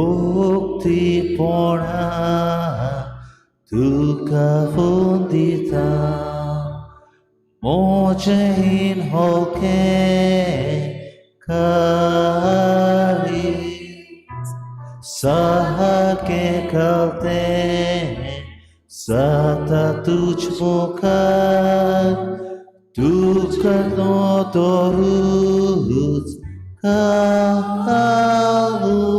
भक्तीपणा तुका वंदिता म्हजें होकें काळीज सारकें कळतें जाता तुज मुखार तुका नदरूच घालून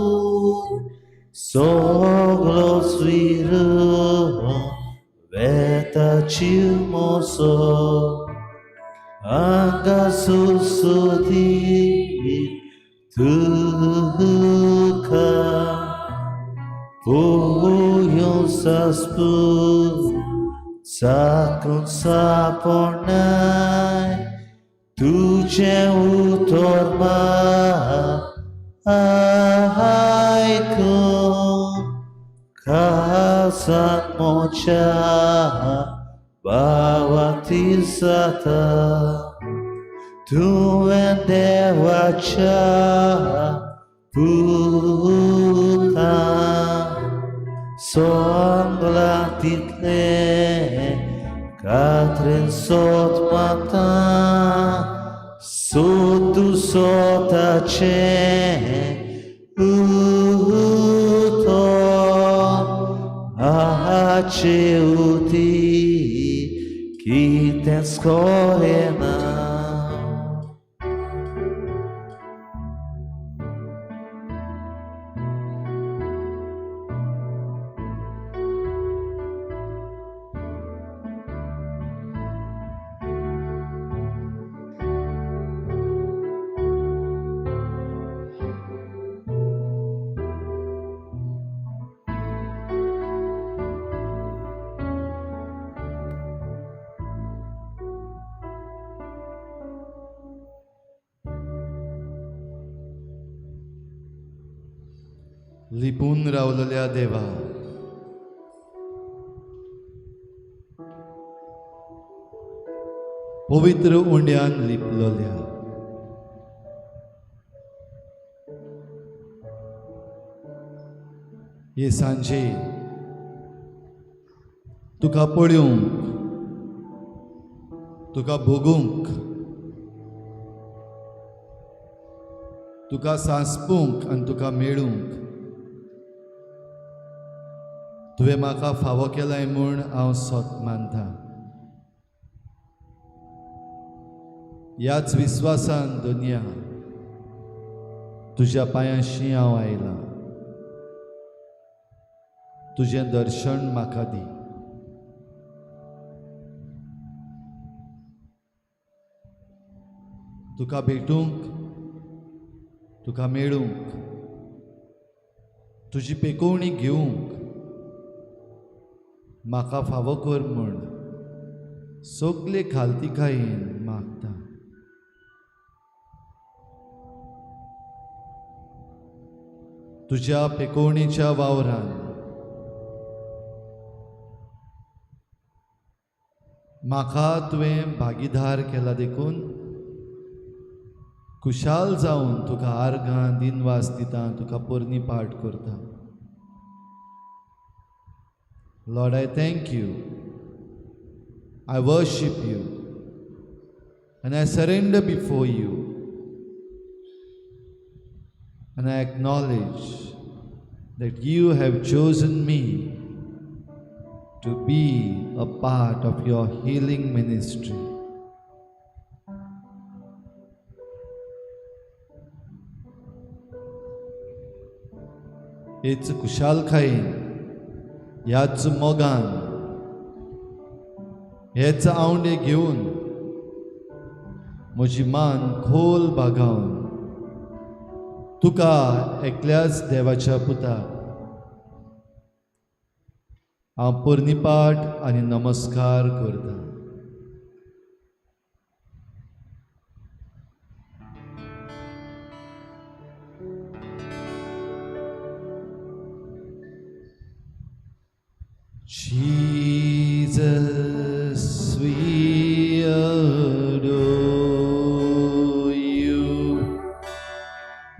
सगलो विसरून वेता जीव म्हजो हांगा सुसुदीत तुका पळोवन सांसपून चाखून सापडनाय तुजें उतर मात आयकून काळजांत म्हज्या भावार्ती जाता तुवें देवाच्या पुता सांगलां तितलें खात्रेन सत मानता सो तूं स्वताचें उतर हाचे अदीक कितेंच खरें ना. लिपून रावलेल्या देवा, पवित्र उंड्यान लिपलोल्या, हे सांजे तुका पळोवंक, तुका भोगूंक, तुका सांसपूंक आनी तुका मेळूंक तुवें म्हाका फावो केलाय म्हूण हांव सत मानता. ह्याच विस्वासान दुनिया तुज्या पांयांशी हांव आयलां. तुजें दर्शन म्हाका दी. तुका भेटूंक, तुका मेळूंक, तुजी पेकोवणी घेवंक म्हाका फावो कर म्हूण सगले खालतीकायेन मागता. तुज्या पेकोवणीच्या वावरान म्हाका तुवें भागीदार केला देखून खुशाल जावन तुका आर्गां दिनवास दिता, तुका पोरणी पाठ करता. Lord, I thank you, I worship you, and I surrender before you, and I acknowledge that you have chosen me to be a part of your healing ministry. हेच खुशालकायेन, ह्याच मोगान, हेच आवंडे घेवन म्हजी मान खोल बागावन तुका एकल्याच देवाच्या पुता हांव पोरणीपाठ आनी नमस्कार करता. Jesus, we adore you.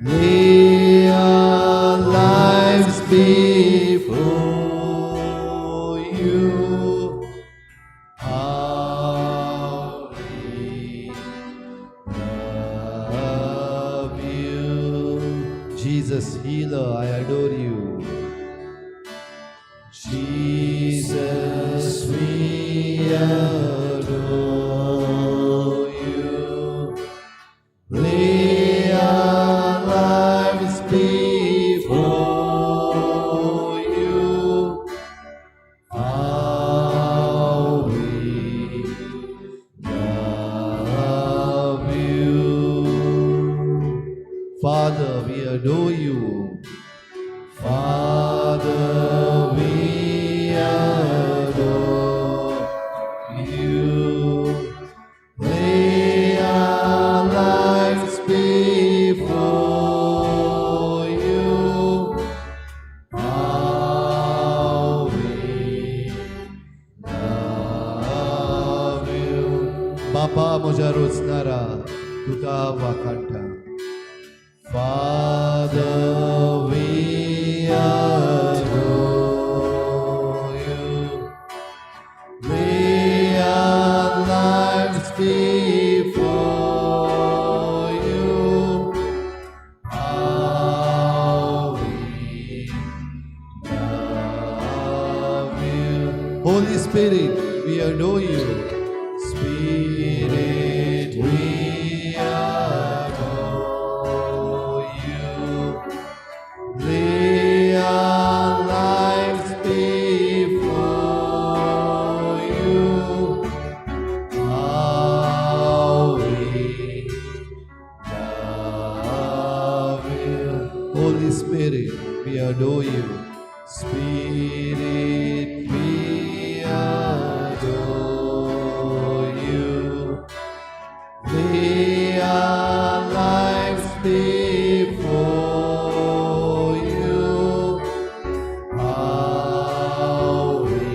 Lay our lives lives before you. How we love you. Jesus, healer, I adore you. Jesus, we adore you. Lay our lives before you. How we love you. Father, we adore you. Father, we adore you. Lay our lives before you. How we love you. बापा म्हज्या रोचणारा तुका वाखाणटा. Father, we adore you. Lay our lives before you. How we love you. Holy Spirit, we adore you. Spirit, we adore you. Lay our lives before you. How we love you. Holy Spirit, we adore you. Spirit, we adore you. Lay our lives before you. How we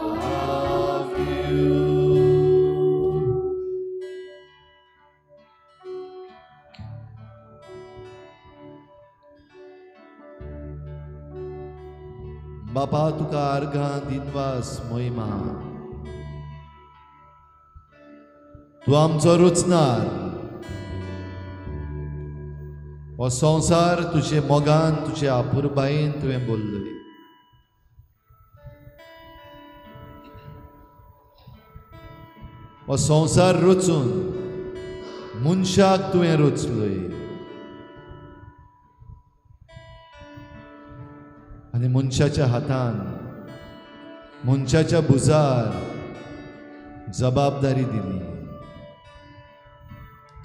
love you. बापा तुका अर्घां दिनवास मोहिमा. तूं आमचो रचणार. हो संवसार तुजे मोगान, तुजे अपुरबायेन तुवें बोल्लय. हो संवसार रचून मनशाक तुवें रचलोय आनी मनशाच्या हातान, मनशाच्या भुजार जबाबदारी दिली.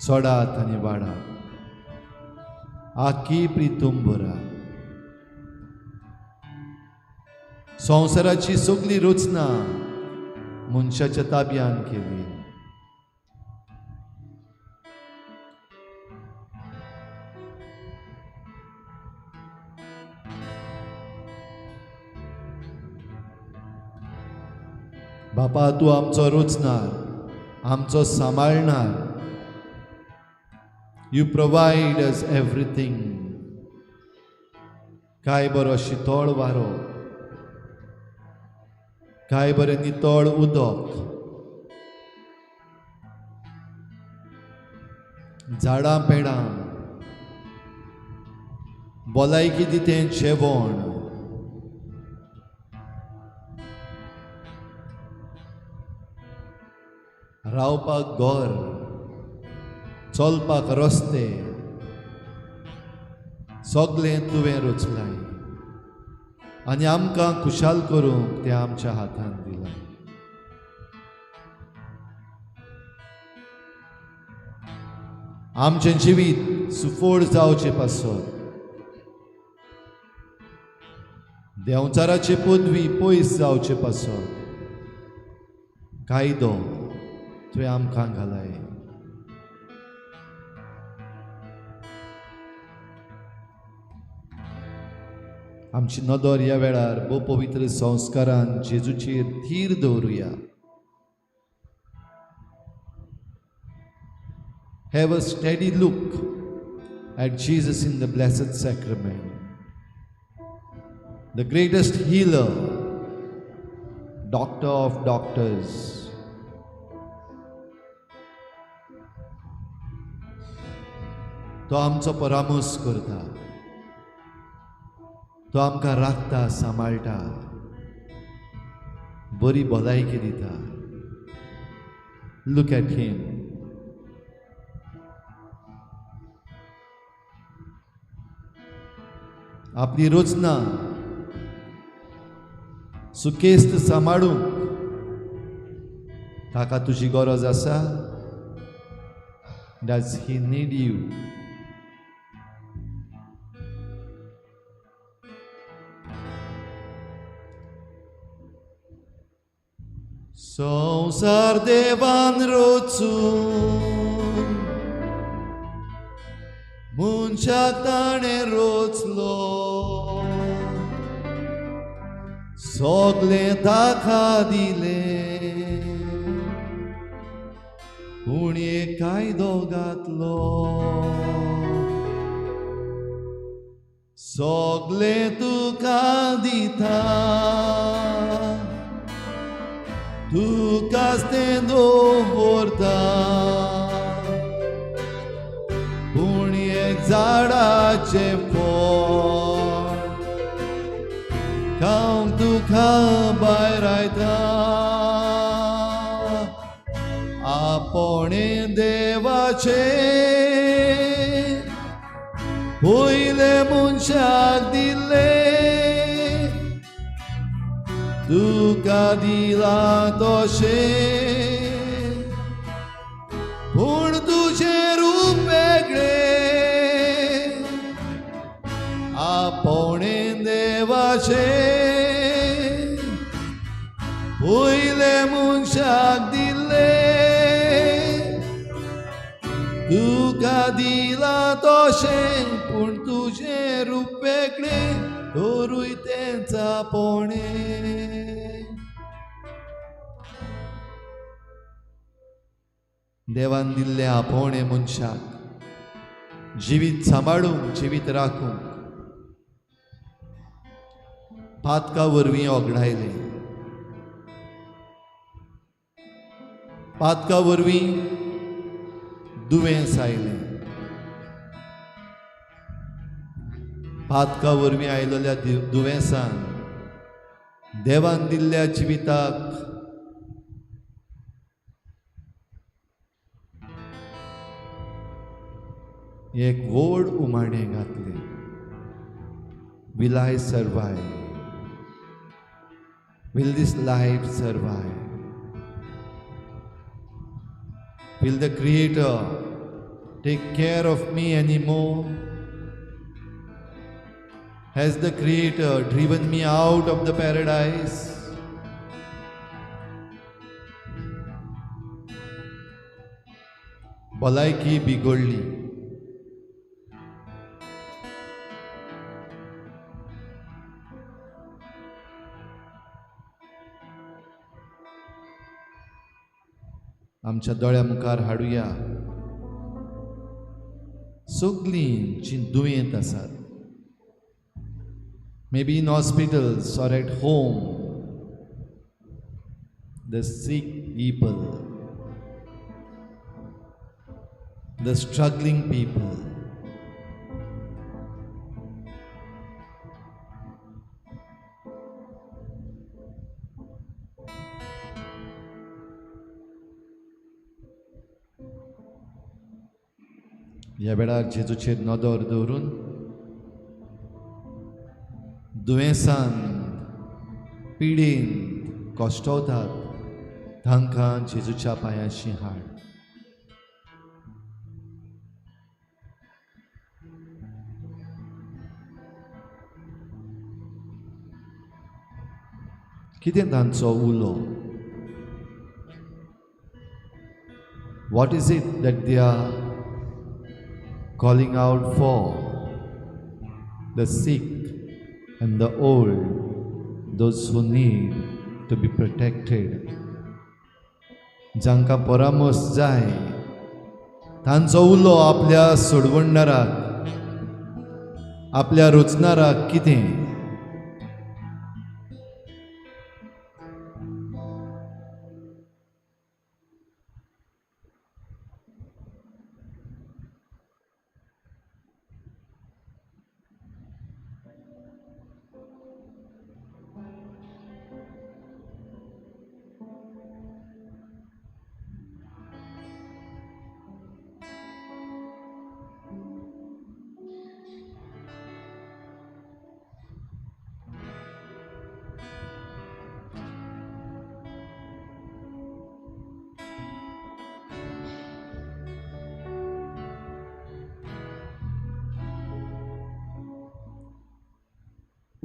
चडात आनी वाडात, आखी प्रितूम भरात. संवसाराची सगळी रचना मनशाच्या ताब्यान केली. बापा, तूं आमचो रचणार, आमचो सांबाळणार. You provide us everything. काय बरो शितोळ वारो, काय बरें नितळ उदक, झाडां पेडां, भलायकी दितें जेवण, रावपाक घर, चलपाक रस्ते, सगळें तुवें रचलाय आनी आमकां खुशाल करूंक तें आमच्या हातान दिलां. आमचें जिवीत सुफोड जावचें पासत, देंवचाराची पदवी पयस जावचे पासत कायदो तुवें आमकां घालाय. आमची नदर ह्या वेळार भोव पवित्र संस्कारान जेजूचेर थीर दवरुया. Have a steady look at Jesus in the Blessed Sacrament, the greatest healer, doctor of doctors. तो आमचो परामर्श करता, तो आमकां राखता, सांबाळटा, बरी भलायकी दिता. Look at him. आपली रचना सुकेस्त सांबाळूंक ताका तुजी गरज आसा. Does he need you? संवसार देवान रचून मनशाक ताणें रचलो, सगलें ताका दिलें, पूण एक कायदो घातलो. सगलें तुका दिता, तुकाच तें दवरता, पूण एक झाडाचें फळ खावंक तुका भायरायता. आपोणें देवाचें पयलें मनशाक दिल्लें, तुका दिलां तशें, पूण तुजें रूप वेगळें. आपोणें देवाचें पयलें मनशाक दिल्लें, तुका दिलां तशें, पूण तुजें रूप वेगळें, तरूय तेंच आपोणें. देवान दिल्लें आपोवणें मनशाक जिवीत सांबाळूंक, जिवीत राखूंक पातका वरवीं ओगडायलें. पातका वरवीं दुयेंस आयलें. पातका वरवीं आयलेल्या दुयेंसान देवान दिल्ल्या जिविताक एक व्हड उमाणें घातलें. Will I survive? Will this life survive? Will the Creator take care of me anymore? Has the Creator driven me out of the paradise? भलायकी बिगडली. आमच्या दोळ्या मुखार हाडुया सगळीं जीं दुयेंत आसात, maybe in hospitals or at home, the sick people, the struggling people. ह्या वेळार जेजूचेर नदर दवरून दुयेंसान, पिडेन कश्टवतात तांकां जेजूच्या पांयांशी हाड. कितें तांचो उलो? What is it that they are calling out for? The sick and the old, those who need to be protected. जांकां परामर्श जाय तांचो उलो आपल्या सोडवणदाराक आपल्या रचणाराक कितें?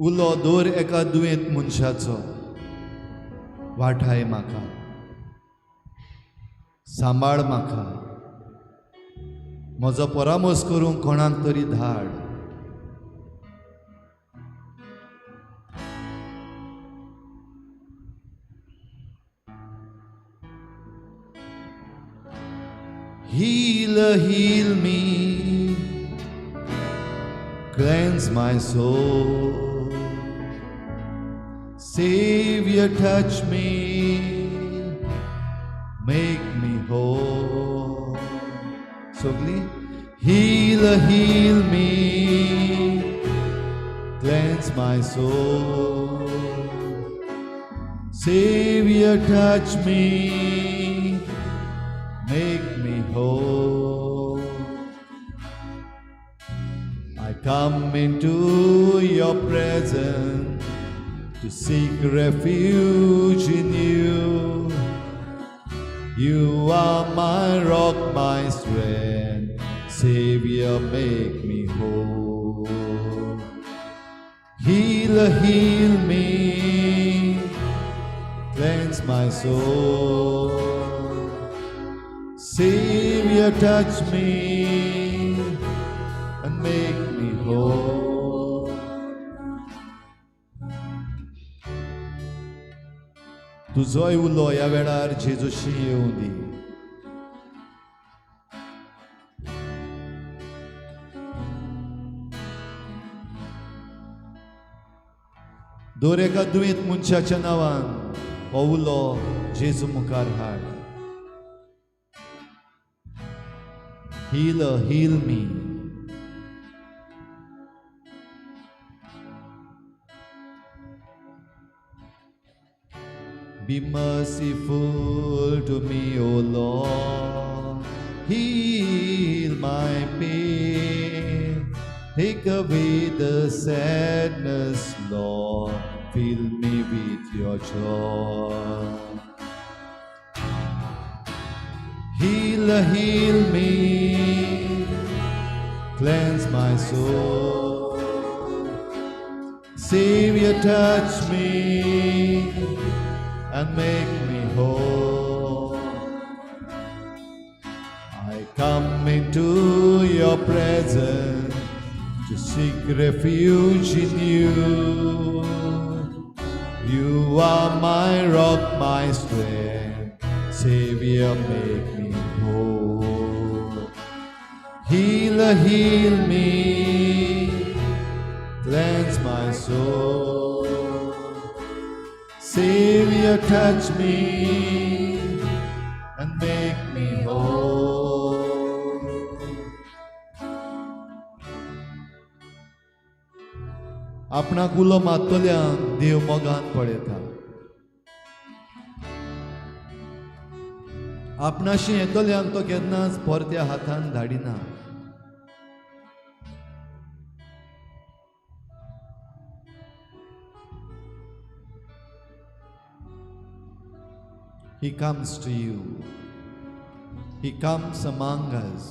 उलो दर एका दुयेंत मनशाचो वाठाय म्हाका, सांबाळ म्हाका, म्हजो परामर्श करूंक कोणाक तरी धाड. Heal, heal me, cleanse my soul. Savior, touch me, make me whole. Sogli, heal, heal me, cleanse my soul. Savior, touch me, make me whole. I come into your presence to seek refuge in you. You are my rock, my strength. Savior, make me whole. Heal, heal me, cleanse my soul. Savior, touch me and make me whole. तुजोय उलो ह्या वेळार जेजूशी येवं दी. दर एका दुयेंत मनशाच्या नांवान हो उलो जेजू मुखार हाड. Heal, heal me. Be merciful to me, O Lord. Heal my pain. Take away the sadness, Lord. Fill me with your joy. Heal, heal me. Cleanse my soul. Savior, touch me and make me whole. I come into your presence to seek refuge in you. You are my rock, my strength. Savior, make me whole. Heal, heal me, cleanse my soul. Savior, touch me and make me whole. आपणाक उलो मारतल्यांक देव मोगान पळयता. आपणाशी येतल्यांक तो केन्नाच परत्या हातान धाडिना. He comes to you. He comes among us.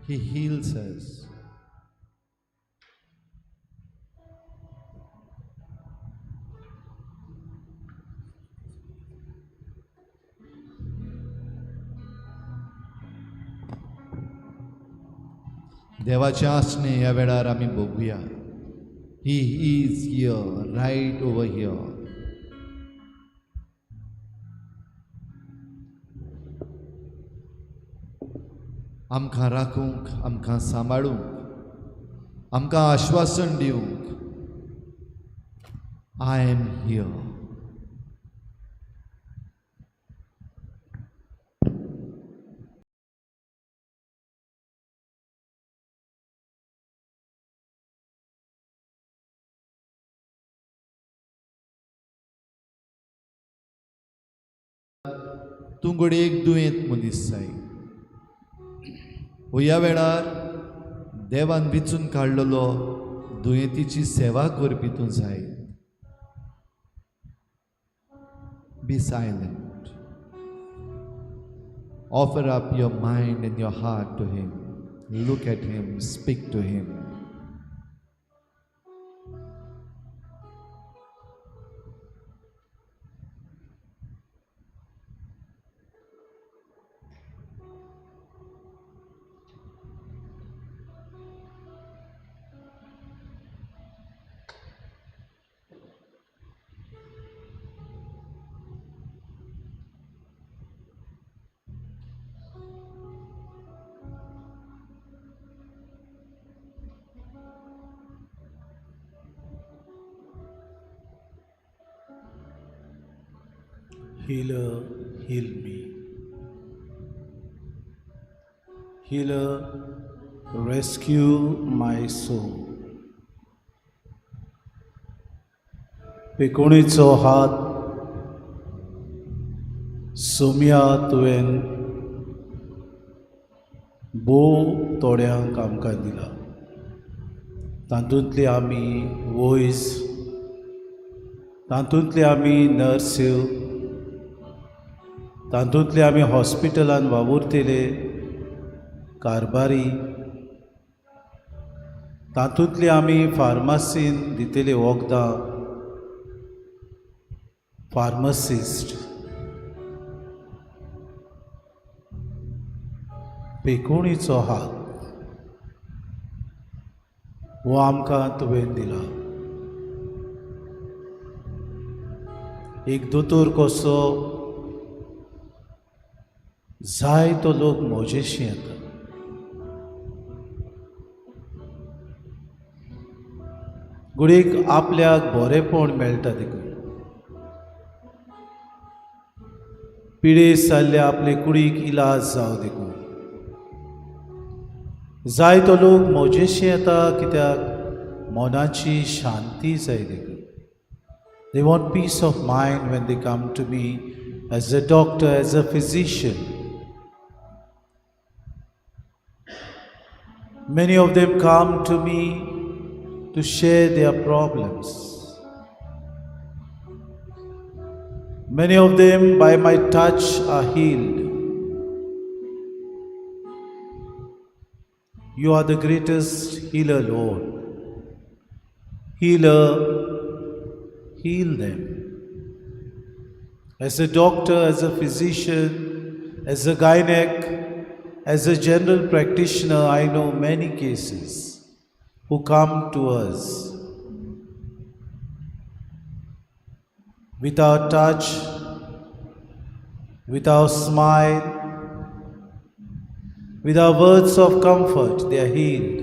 He heals us. देवाचें आसणें ह्या वेळार आमी भोगुया. He is here, right over here. आमकां राखूंक, आमकां सांबाळूंक आमकां आश्वासन दिवंक, I am here. तूं घडये एक दुयेंत मनीस जाय, ह्या वेळार देवान विचून काडलेलो दुयेंतीची सेवा करपी तूं जाय. Be silent. Offer up your mind and your heart to him. Look at him, speak to him. Healer, heal me. Healer, rescue my soul. पेकोणीचो हात सोम्या तुवें भोव थोड्यांक आमकां दिला. तातूंतली आमी वयज, तातूंतली आमी नर्स्यो, तातूंतले आमी हॉस्पिटलान वावुरतले कारभारी, तातूंतले आमी फार्मासीन दितले वखदां, फार्मासिस्ट. पेकोणीचो हात हो आमकां तुवें दिला. एक दोतोर कसो जाय तो लोक म्हजेशी येता. घडयेक आपल्याक बरेंपण मेळटा देखून पिडेस्त जाल्ल्या आपले कुडीक इलाज जावं देखून जाय तो लोक म्हजेशी येता, कित्याक मनाची शांती जाय देखून. They want peace of mind when they come to me as a doctor, as a physician. Many of them come to me to share their problems. Many of them by my touch are healed. You are the greatest healer, Lord. Healer, heal them. As a doctor, as a physician, as a gynec, as a general practitioner, I know many cases who come to us with our touch, with our smile, with our words of comfort, they are healed.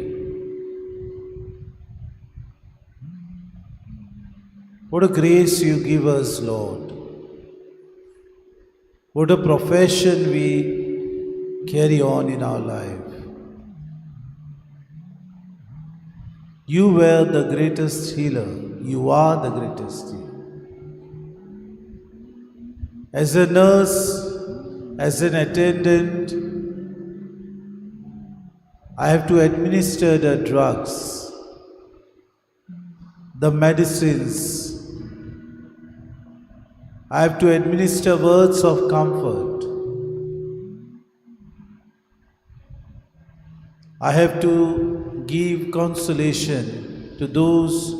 What a grace you give us, Lord. What a profession we carry on in our life. You were the greatest healer. You are the greatest healer. As a nurse, as an attendant, I have to administer the drugs, the medicines. I have to administer words of comfort. I have to give consolation to those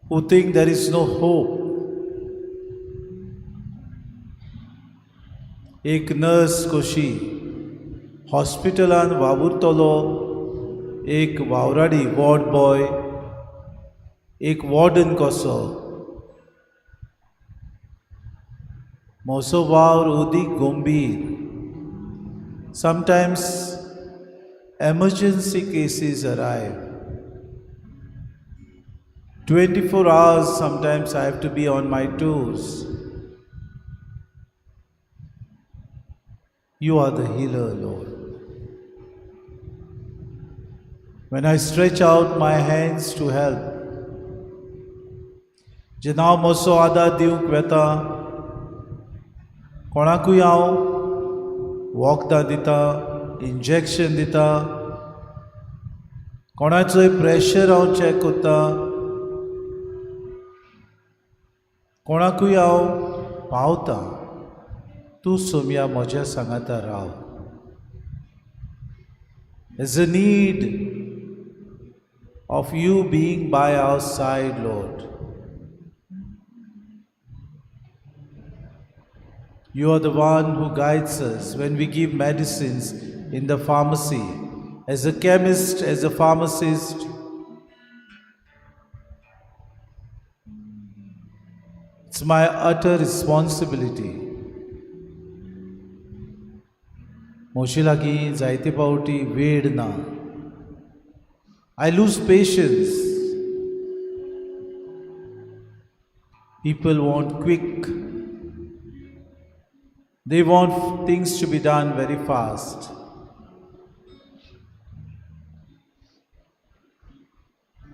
who think there is no hope. एक nurse कशी हॉस्पिटलान वावुरतलो एक वावराडी, ward boy, एक warden कसो म्हजो वावर अदीक गंभीर. Sometimes emergency cases arrive. 24 hours sometimes I have to be on my toes. You are the healer, Lord. When I stretch out my hands to help, जेन्ना हांव म्हजो आदार दिवंक वेता, कोणाकूय हांव वखदां दिता, इंजेक्शन दिता, कोणाचोय प्रेशर हांव चॅक करता, कोणाकूय हांव पावता, तूं सोमया म्हज्या सांगाता राव. There's a need of you being by our side, Lord. You are the one who guides us when we give medicines in the pharmacy. As a chemist, as a pharmacist, it's my utter responsibility. म्हजे लागीं जायते फावटी वेळ ना. I lose patience. People want quick. They want things to be done very fast.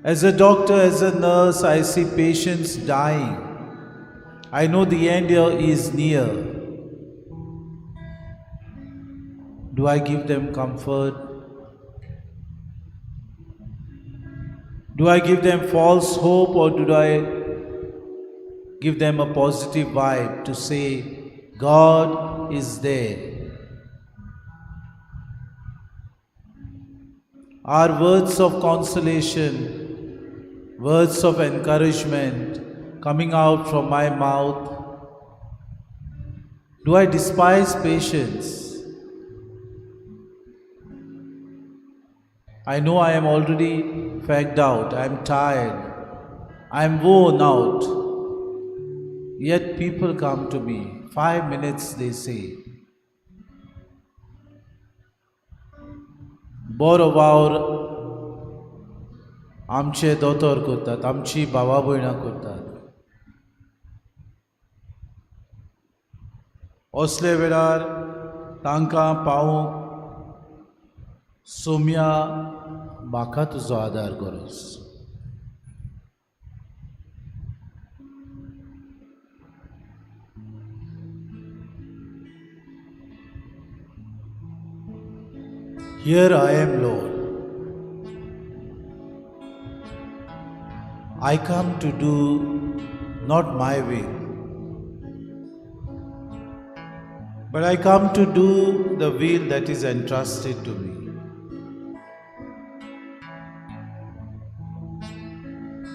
As a doctor, as a nurse, I see patients dying. I know the end is near. Do I give them comfort? Do I give them false hope, or do I give them a positive vibe to say, God is there? Are words of consolation, words of encouragement coming out from my mouth? Do I despise patients? I know I am already fagged out, I am tired, I am worn out. Yet people come to me. 5 minutes, they say. बरो वावर आमचे दोतोर करतात, आमची भावा भयणां करतात. असले वेळार तांकां पावूंक सोम्या म्हाका तुजो आदार गरज. Here I am, Lord. I come to do not my will, but I come to do the will that is entrusted to me.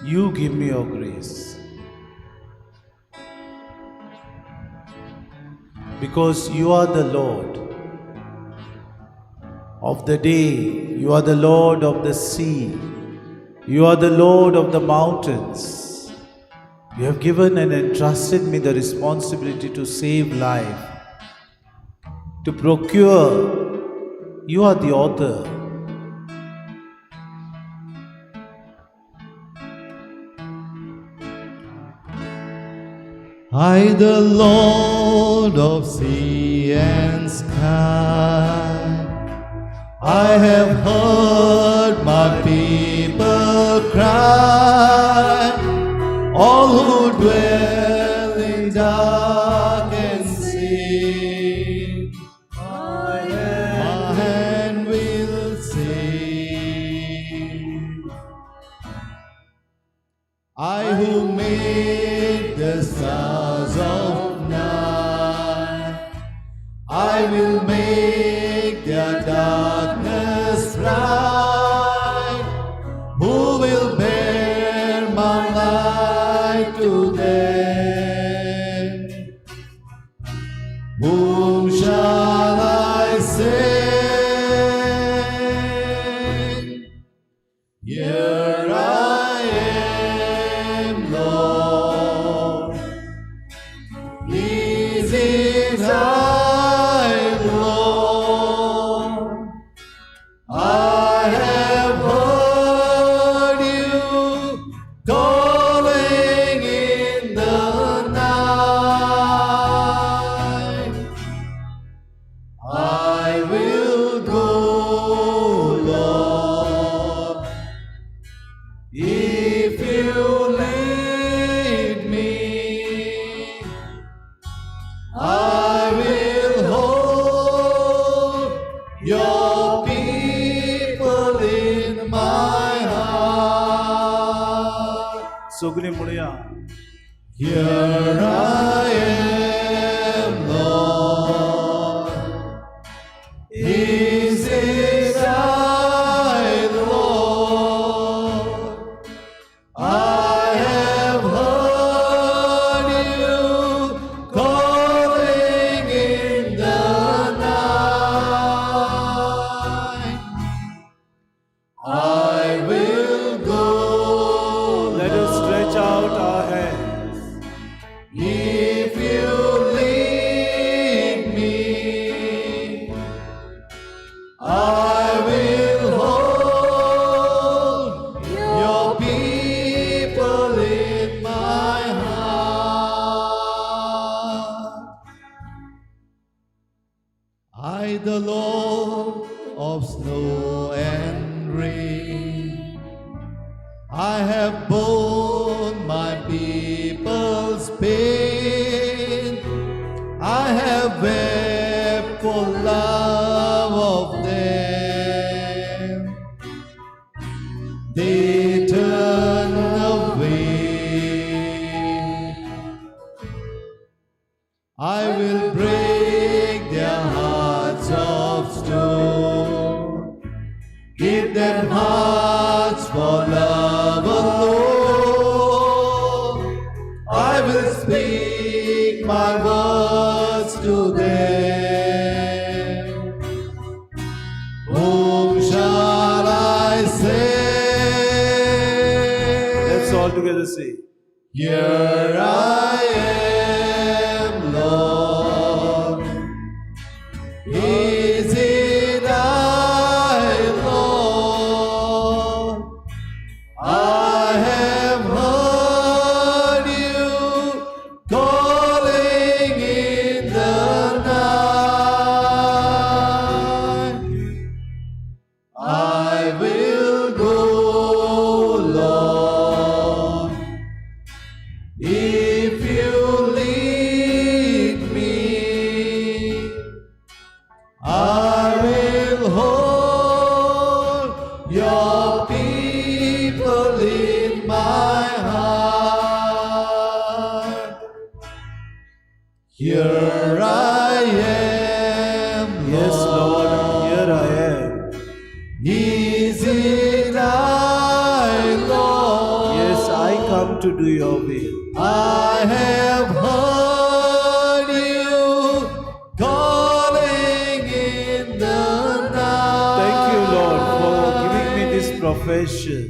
You give me your grace. Because you are the Lord of the day, you are the Lord of the sea, you are the Lord of the mountains. You have given and entrusted me the responsibility to save life, to procure. You are the author. I, the Lord of sea and sky, I have heard my people cry, all who dwell in dark and sin. My hand will save. I who made the stars of night, I will make their darkness bright. Who will bear my light to them? Whom shall I send? Here I am, Lord. This is I, Lord. I have heard you call. If you lead me, I will hold your people in my heart. सगळीं म्हणया. Here I am, Lord. Is it I, Lord? I have heard you calling in the night. I will go. Let us stretch out our hands. If you lead me, I will hold your people in my heart. I, the Lord of snow and rain, I have borne my people's pain. I have wept for love of them. They turn away. I will break their hearts of stone. Give them hearts for love alone. I will speak my words to them. Whom shall I send? Let's all together say. Here I am, Lord. Is it I, Lord? I have heard you calling in the night. I will go, Lord. If you lead me, I will hold your people in my heart. Here I am, Yes, Lord, here I am. Is it I, Lord? Yes, I come to do your will. I have heard you calling in the night. Thank you, Lord, for giving me this profession.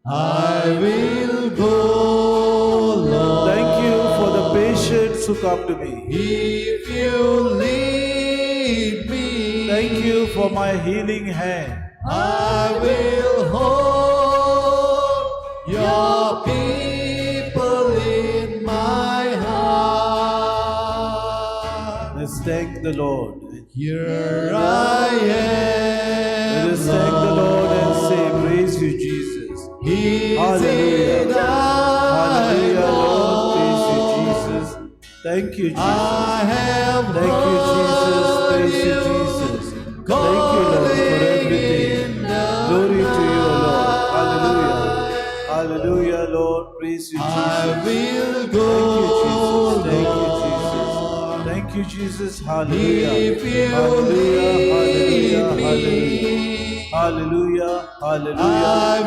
I will go, Lord. Thank you for the patients who come to me. If you lead me, Thank you for my healing hand. I will hold your people in my heart. Let's thank the Lord. Here I am. Let us thank the Lord and say, Praise you, Jesus. Is Hallelujah. it I, Hallelujah, Lord. Praise you, Lord? Jesus. Thank you, Jesus. I have Thank you, Jesus. Praise you, heard Jesus. Thank you, Lord, for everything. in the Glory to you, Lord. Hallelujah. night. Hallelujah, Lord. Praise you, I Jesus. will go. Thank you, Jesus. Thank you, Jesus. Lord. Thank you, Jesus. Hallelujah. If you Hallelujah. lead Hallelujah. me, Hallelujah. Hallelujah. I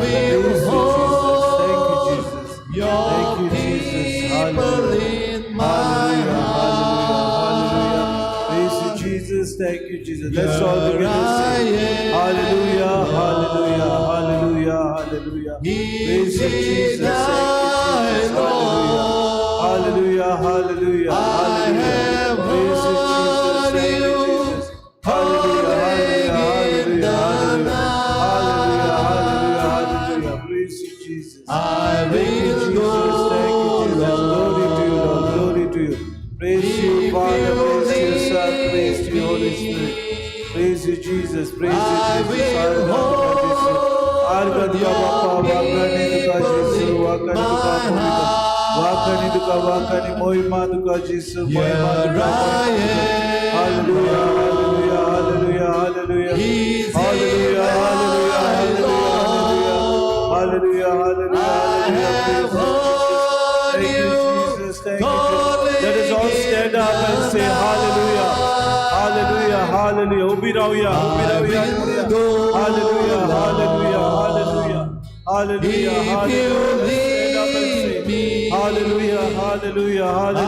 will Praise you, Jesus. Thank you, Jesus. your Thank you, Jesus. people Hallelujah. in my Hallelujah. Hallelujah. heart. Praise you, Jesus. Thank you, Jesus. Let's all Here together I say, am, Hallelujah. Hallelujah. Hallelujah. Hallelujah. Praise you, Is it Jesus. Thank you, Jesus. I, Lord? Hallelujah. Hallelujah. I Hallelujah. have Praise you, Jesus. heard Thank you, you Jesus. Hallelujah. Hallelujah. calling in Hallelujah. the Hallelujah. Hallelujah. night. Hallelujah. Praise you, Jesus. I Thank you, will Jesus. go, Thank you, Jesus. Glory to you, Lord. Glory to you. Praise you, If Father. you Praise you, Son. lead Praise to you, Holy me, Spirit. Praise you, Jesus. Praise you, I Jesus. will आर्गन hold your तुका बाप्पा, वाकणी तुका my heart. वाकणी तुका वाकणी मोहिमा तुका जेसू मोहिमा Here तुका I am. Hallelujah hallelujah hallelujah hallelujah He's hallelujah hallelujah hallelujah hallelujah hallelujah I have heard Thank you, you Jesus. Thank you, Jesus. Let us all stand up and say hallelujah. Hallelujah. Hallelujah. उभी राहूया उभी I राहूया will go, Hallelujah. Hallelujah. Lord. Hallelujah. Hallelujah. If you Hallelujah. Stand up and lead say, me, Hallelujah. Hallelujah. Hallelujah. I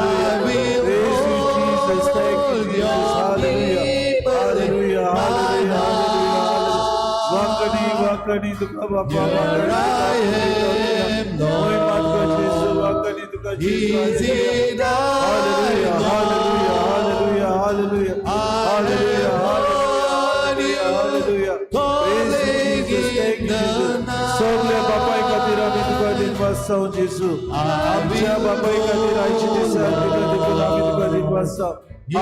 will Praise you, Jesus. Thank you, hold Jesus. your Hallelujah. people in Hallelujah. my Hallelujah. Hallelujah. heart. वाकणी वाकणी तुका बापा Here वाकणी I am, मोहिमा तुका जेसू Lord. वाकणी तुका जेसू Is hallelujah. it I, Hallelujah, hallelujah, Lord? hallelujah, hallelujah, I hallelujah, have heard hallelujah, you hallelujah. Praise you, calling Jesus. Thank in you, the Jesus. सगल्या बापाय खातीर आमी तुका night. दिनवासता जेजू I आमच्या will बापाय खातीर आयचे go, दिसा तुका देखून आमी तुका Lord. दिनवासता If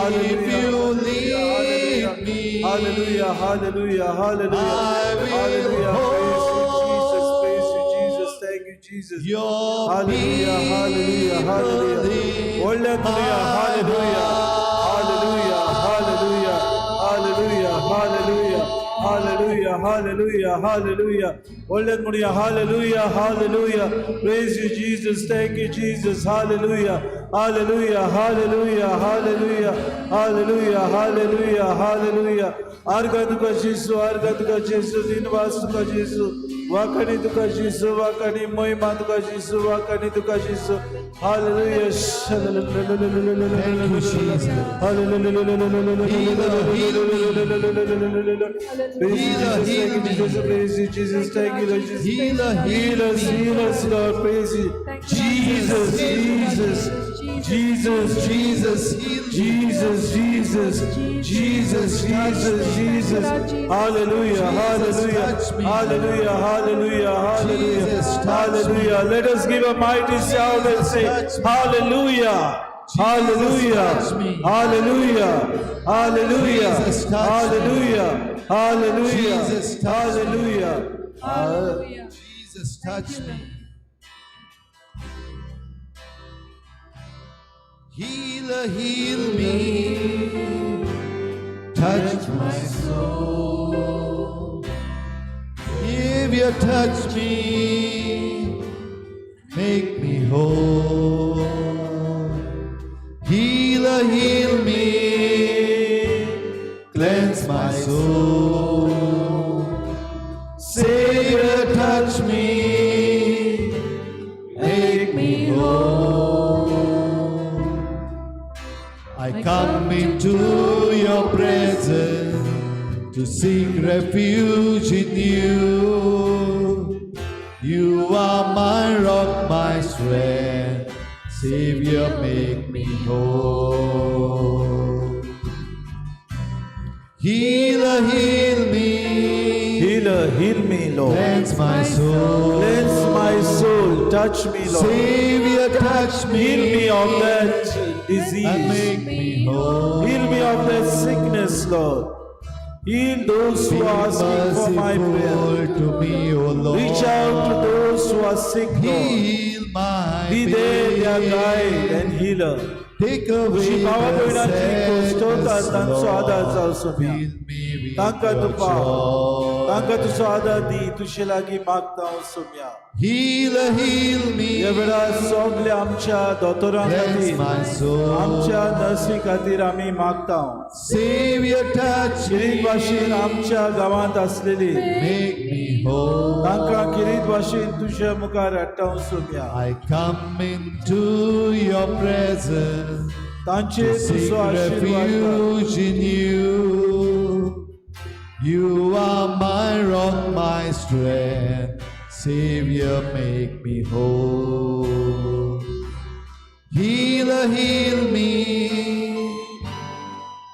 you lead me, Hallelujah, hallelujah, hallelujah, I will hallelujah. Praise you, Jesus. Praise you, Jesus. hold Thank you, Jesus. your Hallelujah, hallelujah, people hallelujah. in व्हडल्या तुया my hallelujah, hallelujah, hallelujah, hallelujah, hallelujah, hallelujah, hallelujah, hallelujah. व्हडल्या म्हणूया hallelujah, hallelujah. Praise you, Jesus. Thank you, Jesus. Hallelujah, hallelujah, hallelujah, hallelujah, hallelujah, hallelujah, hallelujah. आर्गा तुका जेसू, आर्गा तुका जेसू, दिनवास तुका जेसू, वाकणी तुका जेसू, वाकणी महिमा तुका जेसू, वाकणी तुका जेसू. Hallelujah. Thank you, Jesus. Healer, heal me. Praise you, Healer, Jesus. heal Thank you, me. Jesus. Praise you, Jesus. Thank you, Lord Jesus. Healer, Heal heal us, me. heal us, Lord. Praise you. Jesus, Jesus, Jesus, Jesus, heal me. Jesus, Jesus, Jesus, Jesus, Jesus. Hallelujah, hallelujah, touch me. hallelujah, hallelujah, hallelujah, Jesus, touch me. hallelujah. Let us give a mighty shout and say, touch me. Hallelujah, hallelujah, touch me. hallelujah, hallelujah, Jesus, touch me. hallelujah, hallelujah, Jesus, touch me. hallelujah. Hallelujah. Jesus, touch me. Healer, heal me. Touch my soul. If you touch me, make me whole. Healer, heal me. Cleanse my soul. Savior, touch me, make me whole. I come into your presence to seek refuge in you. You are my rock, my strength. Savior, make me whole. Healer, heal me. Healer, heal me, Lord. Cleanse my soul. Cleanse my soul. Touch me, Lord. Savior, touch me. Heal me of that And disease. make me whole. Heal me of that sickness, Lord. Heal those Be who are asking for my prayer. merciful to me, O Lord. Reach out to those who are sick, Lord. Heal my Be there, their pain. guide and healer. Take away तुजी भावा the भयणाची कोश्टवता sadness, तांचो आदार Lord. जावं Saumya. Fill me with तांकां your तूं पाव joy. तांकां तुजो आदार दी तुजे लागीं मागता हांव सोम्या. Healer, heal me. ह्या वेळार सगल्या आमच्या दोतोरां Cleanse खातीर my soul. आमच्या नर्सी खातीर आमी मागता. Savior, touch किरीत भाशेन me. आमच्या गांवांत आसलेली Make me whole. तांकां किरीत भाशेन तुज्या मुखार हाडटा Saumya. I come into your presence तांचे to seek तुजो आशिर्वाद कर. refuge in you. You are my rock, my strength. Savior, make me whole. Healer, heal me.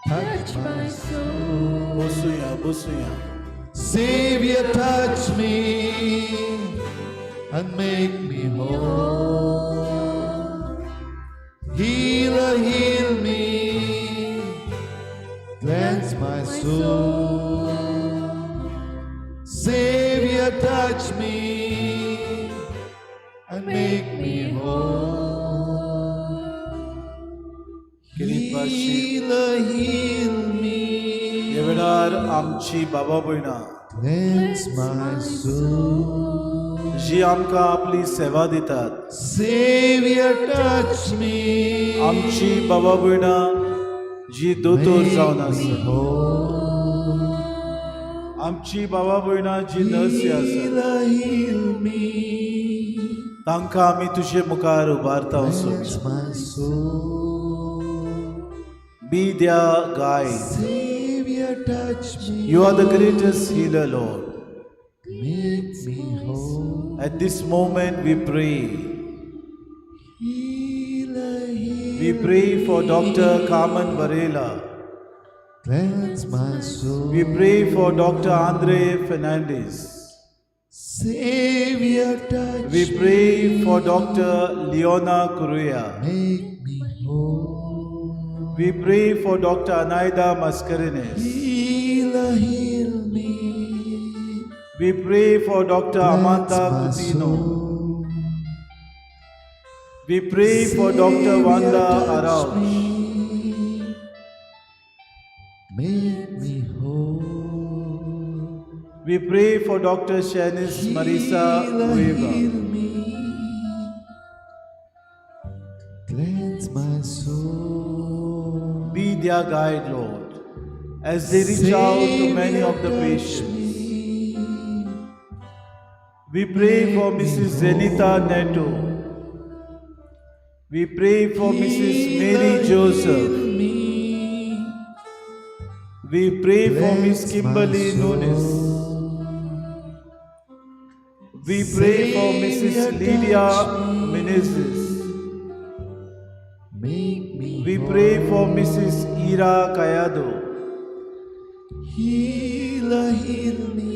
Touch my soul. बसुया बसुया. Savior, touch me and make me whole. Healer, heal me. Cleanse my soul. Savior, touch me and Make me whole. किरीट पाशी Healer, heal me. ह्या वेळार आमची बाबा भयणां Cleanse my soul. जी आमकां आपली सेवा दितात, Savior, touch me. आमची बाबा भयणां जी दोतोर जावन Make me आसा, whole. आमची बाबा भयणां जी नर्सी आसा, Healer, heal me. तांकां आमी तुजे मुखार उबारता. Cleanse my soul. Be their guide. Savior, touch me. You are the greatest healer, Lord. Make me whole. At this moment we pray. Healer, heal We pray for me. Doctor Carmen Varela. Cleanse my soul. We pray for Doctor Andre Fernandez. Savior, touch We pray me. For Doctor Leona Correa. Make me whole. We pray for Doctor Anaida Mascarenhas. Healer, heal me. We pray for Doctor Cleanse Amanda my Coutinho. Soul. We pray for Doctor Savior, Wanda touch Arauz. me. Make me whole. We pray for Doctor Shanice Marisa Healer, Cueva. Heal me. Cleanse my soul. Be their guide, Lord, as they reach out to many of the Savior, touch patients. me. We pray for Mrs. Zenita Neto. We pray for Mrs. Mary Healer, Joseph. heal me. We pray for Miss Cleanse my Kimberly Nunes. Soul. We pray for Mrs. Savior, Lydia touch me. Menezes. Make me We pray for whole. Mrs. Ira Kayado. Healer, heal me.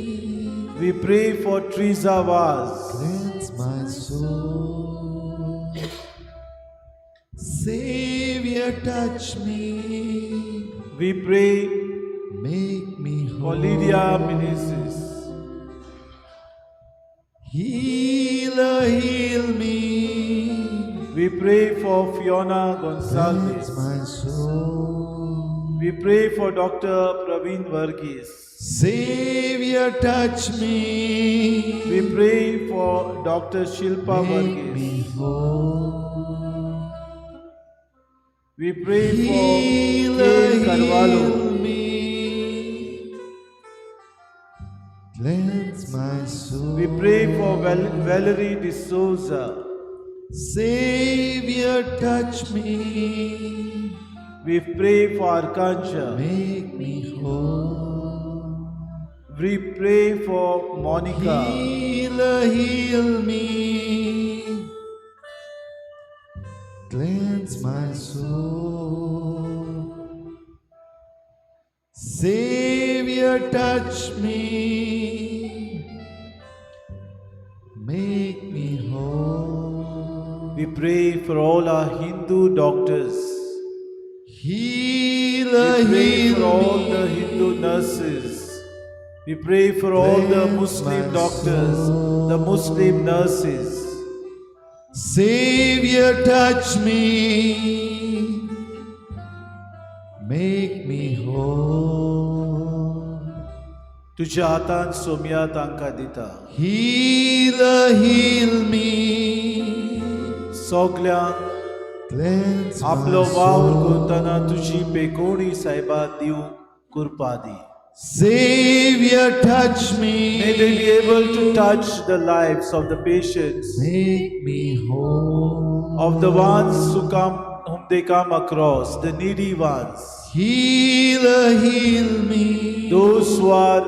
We pray for Teresa Vaz. Cleanse my soul. Savior, touch me. We pray Make me for whole. Lydia Menezes. Healer, heal me. We pray for Fiona Cleanse Gonsalves. My soul. We pray for Dr. Praveen Varghese. Savior, touch me. We pray for Dr. Shilpa Make me Varghese. Whole. We pray for Healer, Kane Carvalho. Heal me. Cleanse my soul. We pray for Valerie D'Souza. Savior, touch me. We pray for Arkancha. Make me whole. We pray for Monica. Healer, heal me. Cleanse my soul. Savior, touch me. Make me whole. We pray for all our Hindu doctors. Healer, We pray heal for all me. The Hindu nurses. We pray for all the Cleanse Muslim my doctors, the soul. Muslim nurses. Savior, touch me. Make me whole. तुझ्या हातान सोमया तांकां दिता. Healer, heal me. सगल्यांक Cleanse my आपलो वावर soul. करतना तुजी पेकोणी सायबा दिवंक कृपा दी. Savior, touch me. May they be able to touch the lives of the patients, Make me whole. Of the ones who come, whom they come across, the needy ones, Healer, heal me. Those who are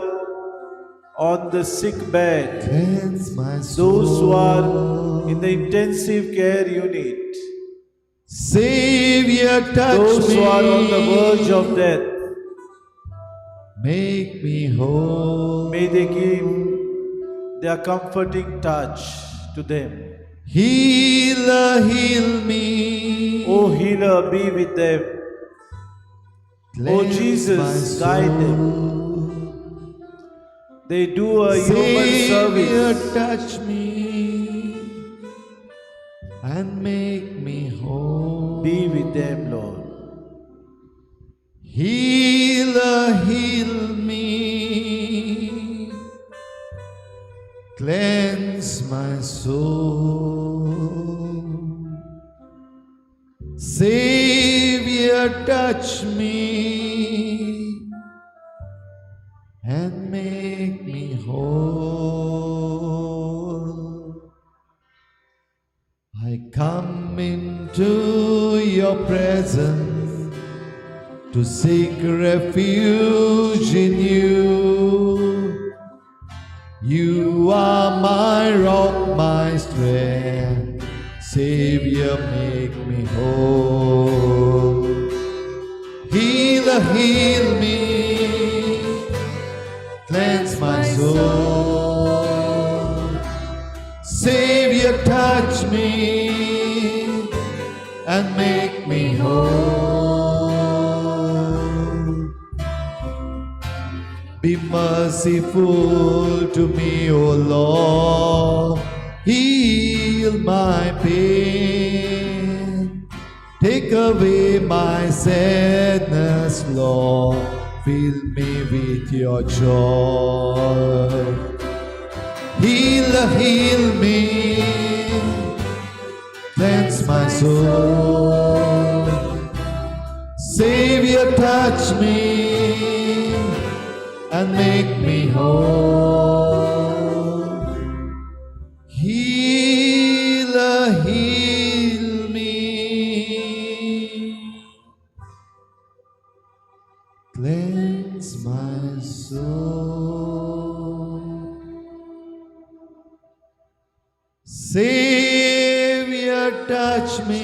on the sick bed, Cleanse my soul. Those who are in the intensive care unit, Savior, touch those me. Who are on the verge of death. Make me whole. May they give their comforting touch to them. Healer, heal me. O healer, be with them. O Cleanse Jesus, my guide them. Soul. They do a human Savior, service. Touch me. and make me whole. Be with them, Lord. Healer, heal me. Cleanse my soul. Savior, touch me and make me whole. I come into your presence to seek refuge in you. You are my rock, my strength. Savior, make me whole. Healer, heal me. Cleanse my soul. Savior, touch me and make me whole. Be merciful to me, O Lord. Heal my pain. Take away my sadness, Lord. Fill me with your joy. Heal, heal me. Cleanse my soul. Savior, touch me and make me whole. Healer, heal me. Cleanse my soul. Savior, touch me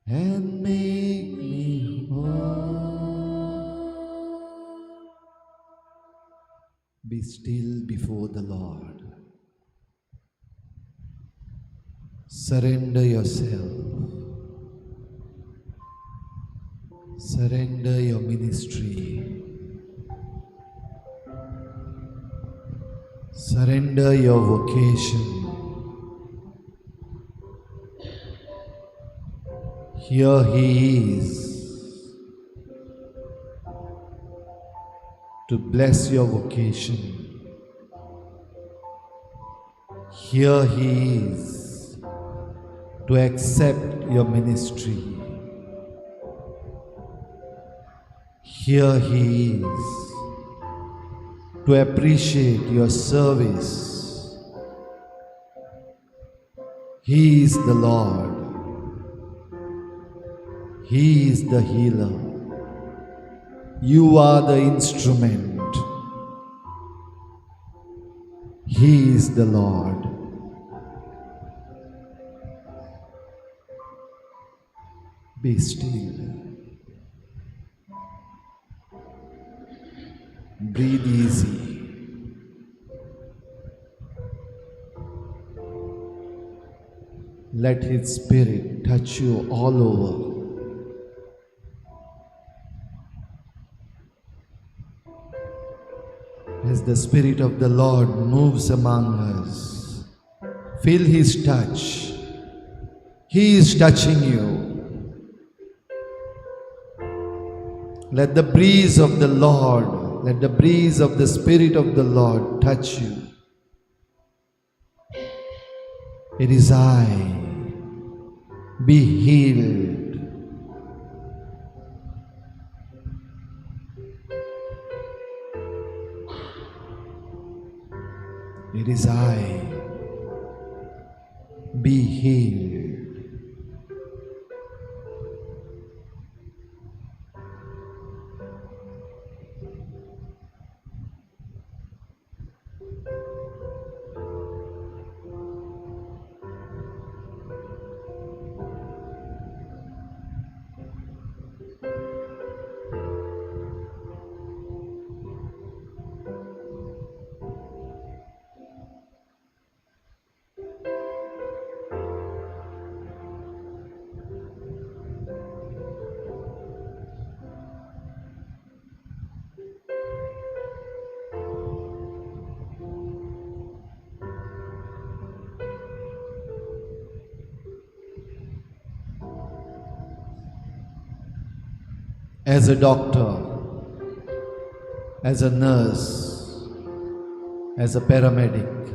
and make me whole. Be still before the Lord. Surrender yourself. Surrender your ministry. Surrender your vocation. Here He is to bless your vocation. Here He is to accept your ministry. Here He is to appreciate your service. He is the Lord. He is the healer. You are the instrument. He is the Lord. Be still. Breathe easy. Let His Spirit touch you all over. As the Spirit of the Lord moves among us, feel His touch. He is touching you. Let the breeze of the Lord, let the breeze of the Spirit of the Lord touch you. It is I. Be healed. It is I. Be healed. As a doctor, as a nurse, as a paramedic,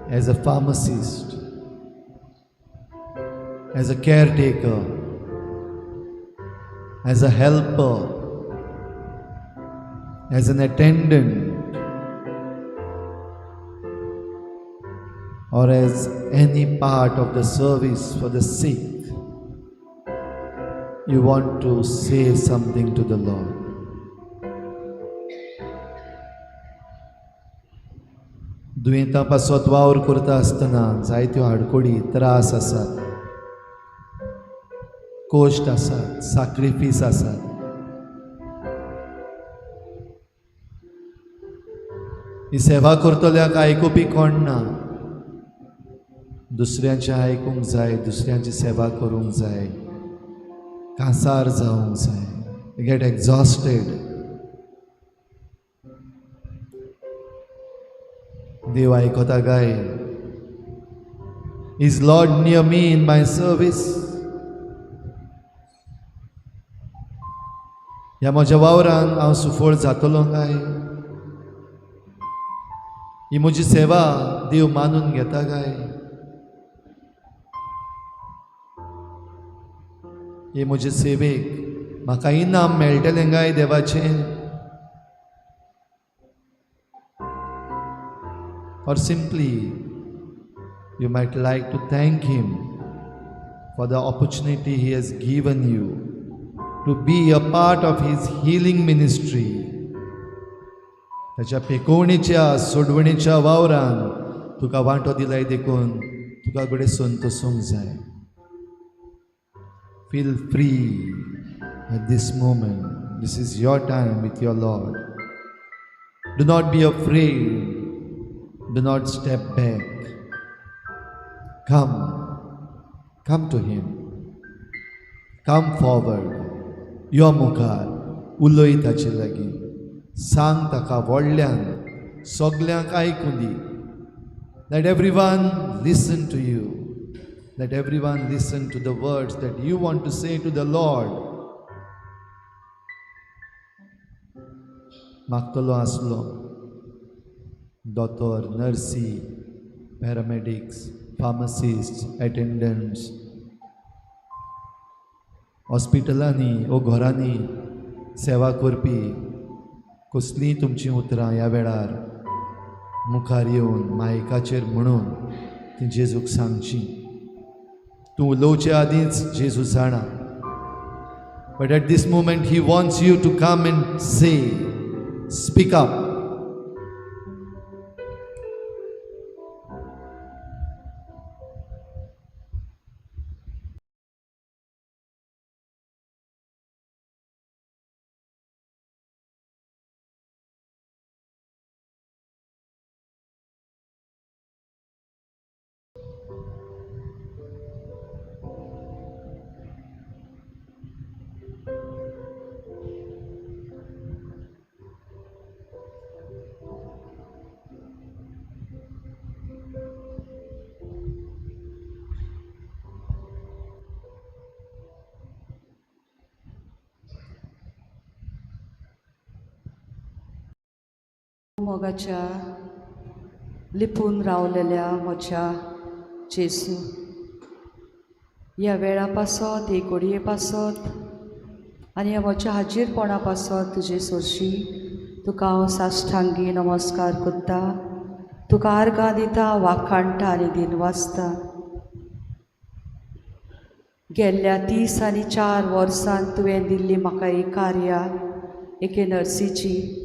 as a pharmacist, as a caretaker, as a helper, as an attendant, or as any part of the service for the sick, you want to say something to the Lord. दुयेंता पासत वावर करता आसतना जायत्यो आडकोडी, त्रास आसात, कश्ट आसात, sacrifice आसात. ही सेवा करतल्याक आयकुपी कोण ना. दुसऱ्यांचें आयकूंक जाय, दुसऱ्यांची सेवा करूंक जाय, कांसार जावंक जाय, गेट एक्झॉस्टेड. देव आयकता काय? Is Lord near me in my service? ह्या म्हज्या वावरान हांव सुफळ जातलो काय? ही म्हजी सेवा देव मानून घेता काय? हे म्हजे सेवेक म्हाका इनाम मेळटलें काय देवाचें? Or simply you might like to thank Him for the opportunity He has given you to be a part of His healing ministry. ताच्या पेकोवणेच्या सोडवणेच्या वावरान तुका वांटो दिलाय देखून तुका घडये संतोसूंक जाय. Feel free at this moment. This is your time with your Lord. Do not be afraid. Do not step back. Come. Come to Him. Come forward. यो मुखार, उलय ताचे लागीं, सांग ताका व्हडल्यान, सगल्यांक आयकूं दी. Let everyone listen to you. Let everyone listen to the words that you want to say to the Lord. मागतलो आसलो दोतोर, नर्सी, पॅरामेडिक्स, फार्मसिस्ट, अटेंडंट्स, हॉस्पिटलांनी वो घरांनी सेवा करपी, कसलींय तुमचीं उतरां ह्या वेळार मुखार येवन मायकाचेर म्हणून ती जेजूक सांगची. तूं उलोवचे आदींच जेजू जाणा. But at this moment He wants you to come and say, speak up. मोगाच्या लिपून रावलेल्या म्हज्या जेसू, ह्या वेळा पासत, हे घडये पासत आनी ह्या म्हज्या हाजीरपणा पासत तुजे सोरशी तुका हांव साश्टांगी नमस्कार करता, तुका आर्गां दिता, वाखाणटा आनी दिन वाचता. गेल्ल्या 34 वर्सान तुवें दिल्ली म्हाका एक कार्या एके नर्सीची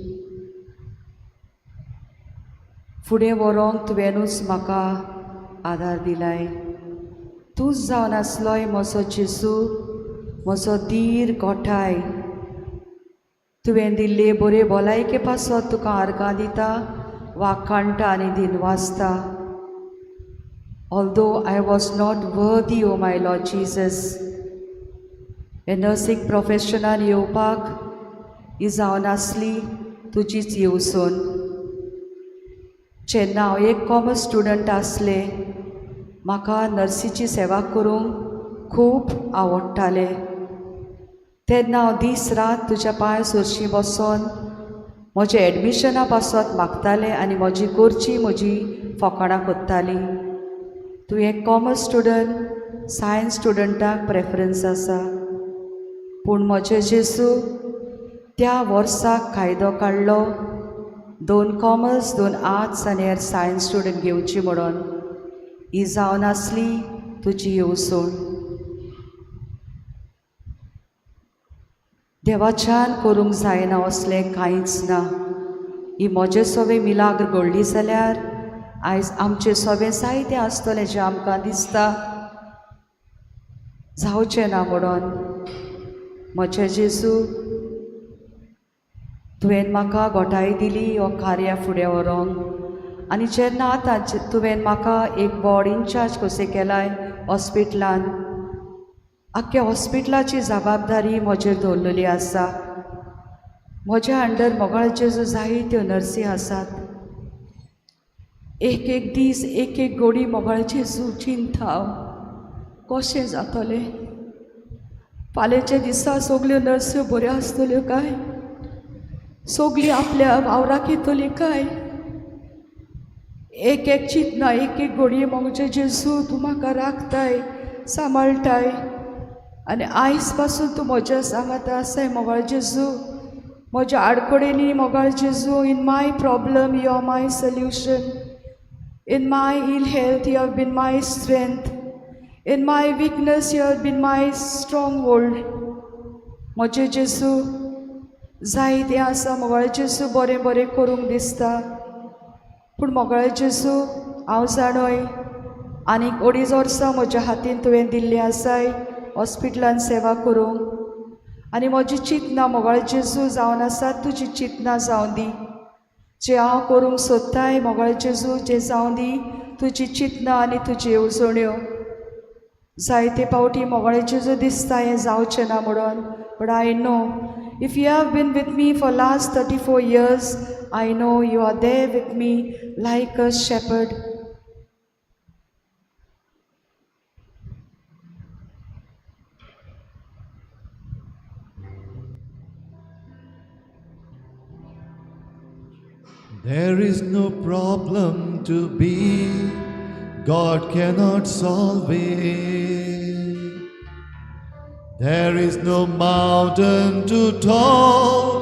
फुडें व्हरोंक तुवेंनूच म्हाका आदार दिलाय. तूंच जावन आसलोय म्हजो जेजू, म्हजो धीर गोठाय. तुवें दिल्ले बरे भलायके पासत तुका आर्गां दिता, वाखाणटा आनी दिन वाचता. Although I was not worthy, O my Lord Jesus, हे नर्सींग प्रोफेशनान येवपाक ही जावन आसली तुजीच येवजण. जेन्ना हांव एक कॉमर्स स्टुडंट आसलें, म्हाका नर्सीची सेवा करूंक खूब आवडटालें. तेन्ना हांव दीस रात तुज्या पांय सरशी बसोन म्हज्या एडमिशना पासत मागतालें आनी म्हजी गोरची म्हजी फकाणां करताली. तूं एक कॉमर्स स्टुडंट, सायन्स स्टुडंटाक प्रेफरन्स आसा, पूण म्हजे जेजू त्या वर्साक कायदो काडलो 2 कॉमर्स, 2 आर्ट्स आनी हेर सायन्स स्टुडंट घेवची म्हणून. ही जावन आसली तुजी येवजण. देवाच्यान करूंक जायना असलें कांयच ना. ही म्हजे सवे मिलाग्र घडली जाल्यार आयज आमचे सवे जायतें आसतलें जें आमकां दिसता जावचें ना म्हणून. म्हजे जेजू, तुवें म्हाका गोठाय दिली हो कार्या फुडें व्हरोंक, आनी जेन्ना आतां तुवें म्हाका एक वॉर्ड इनचार्ज कशें केलाय हॉस्पिटलान, आख्ख्या हॉस्पिटलाची जबाबदारी म्हजेर दवरलेली आसा. म्हज्या अंडर मोगाळ जेजू जायत्यो नर्सी आसात. एक एक दीस एक एक गोडी मोगाळ जेजू चिंता हांव कशें जातलें, फाल्यांच्या दिसा सगल्यो नर्स्यो बऱ्यो आसतल्यो काय, सगळीं आपल्या वावराक येतली काय. एक एक चिंतना एक एक घडये म्हजे जेजू तूं म्हाका राखताय, सांबाळटाय, आनी आयज पासून तूं म्हज्या सांगाता आसाय मोगाळ जेजू. म्हज्या आडखळींनी मोगाळ जेजू, in my problem you are my solution, in my ill health you have been my strength, in my weakness you have been my stronghold. म्हजे जेजू जायतें आसा मोगाळ जेजू, बरें बरें करूंक दिसता, पूण मोगाळ जेजू हांव जाणोय आनीक 2.5 वर्सां म्हज्या हातीन तुवें दिल्लीं आसाय हॉस्पिटलान सेवा करूंक, आनी म्हजी चिंतना मोगाळ जेजू जावन आसा तुजी चिंतना जावं दी. जें हांव करूंक सोदताय मोगाळ जेजू जें जावं दी तुजी चिंतना आनी तुजी येवजण्यो. जायते फावटी मोगाळ जेजू दिसता हें जावचें ना म्हणून, but I know if you have been with me for last 34 years, I know you are there with me like a shepherd. There is no problem to be, God cannot solve it. There is no mountain too tall,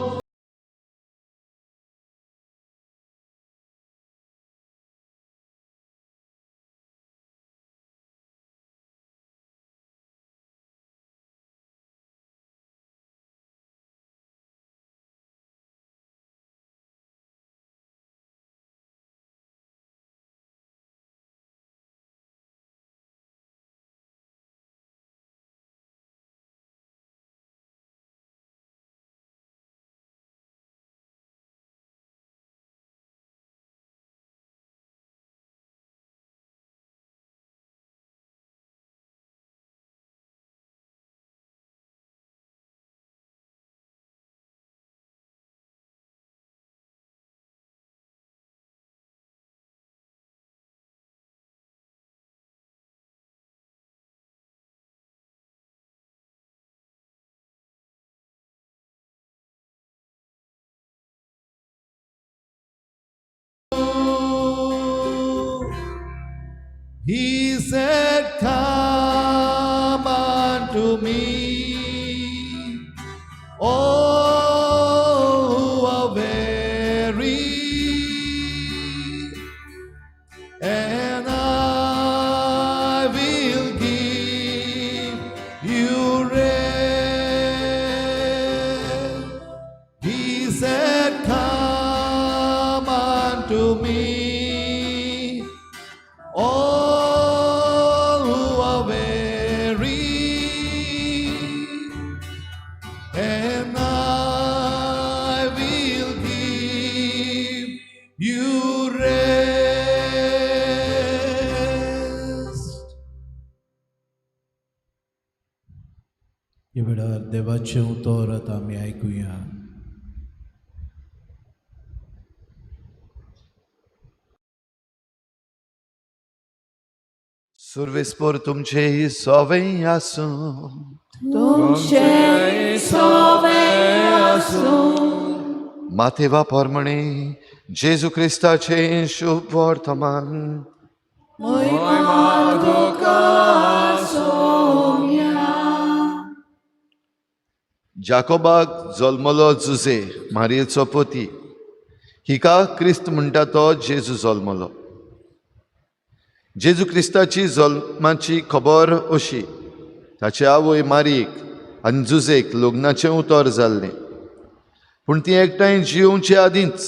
He said, come unto me, all who are weary, and I will give you rest. He said, come unto me, all who are weary, and I will give you rest. ह्या वेळार देवाचें उतर आतां आमी आयकुया. सुर्वेस्पोर तुमचे सोवें आसूं. तुमचे सोवे आसूं. माथेवा पोरमणे जेजू क्रिस्ताचें शुभ वर्तमान. जाकोबाक जल्मलो जुजे मारयेचो पती, हिका क्रिस्त म्हणटा तो जेजू जल्मलो. जेजू क्रिस्ताची जल्माची खबर अशी, ताचे आवय मारयेक आनी जुजेक लग्नाचें उतर जाल्लें, पूण ती एकठांय जियोवचे आदींच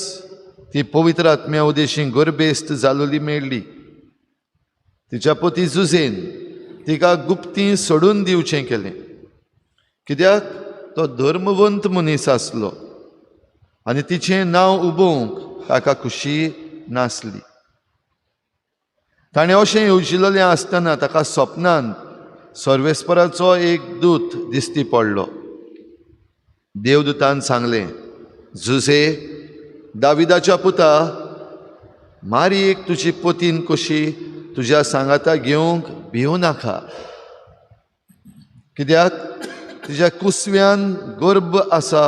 ती पवित्र आत्म्या उदेशी गर्भेस्त जालोली मेळ्ळी. तिच्या पती जुजेन तिका गुप्ती सोडून दिवचें केलें, कित्याक तो धर्मवंत मनीस आसलो आनी तिचें नांव उबोवंक ताका खुशी नासली. ताणें अशें येवजिलेलें आसतना ताका सपनान सर्वेस्पराचो एक दूत दिश्टी पडलो. देवदूतान सांगलें, जुजे दाविदाच्या पुता, मारयेक तुजी पतीन कशी तुज्या सांगाता घेवंक भिवं नाका, कित्याक तुज्या कुसव्यान गर्भ आसा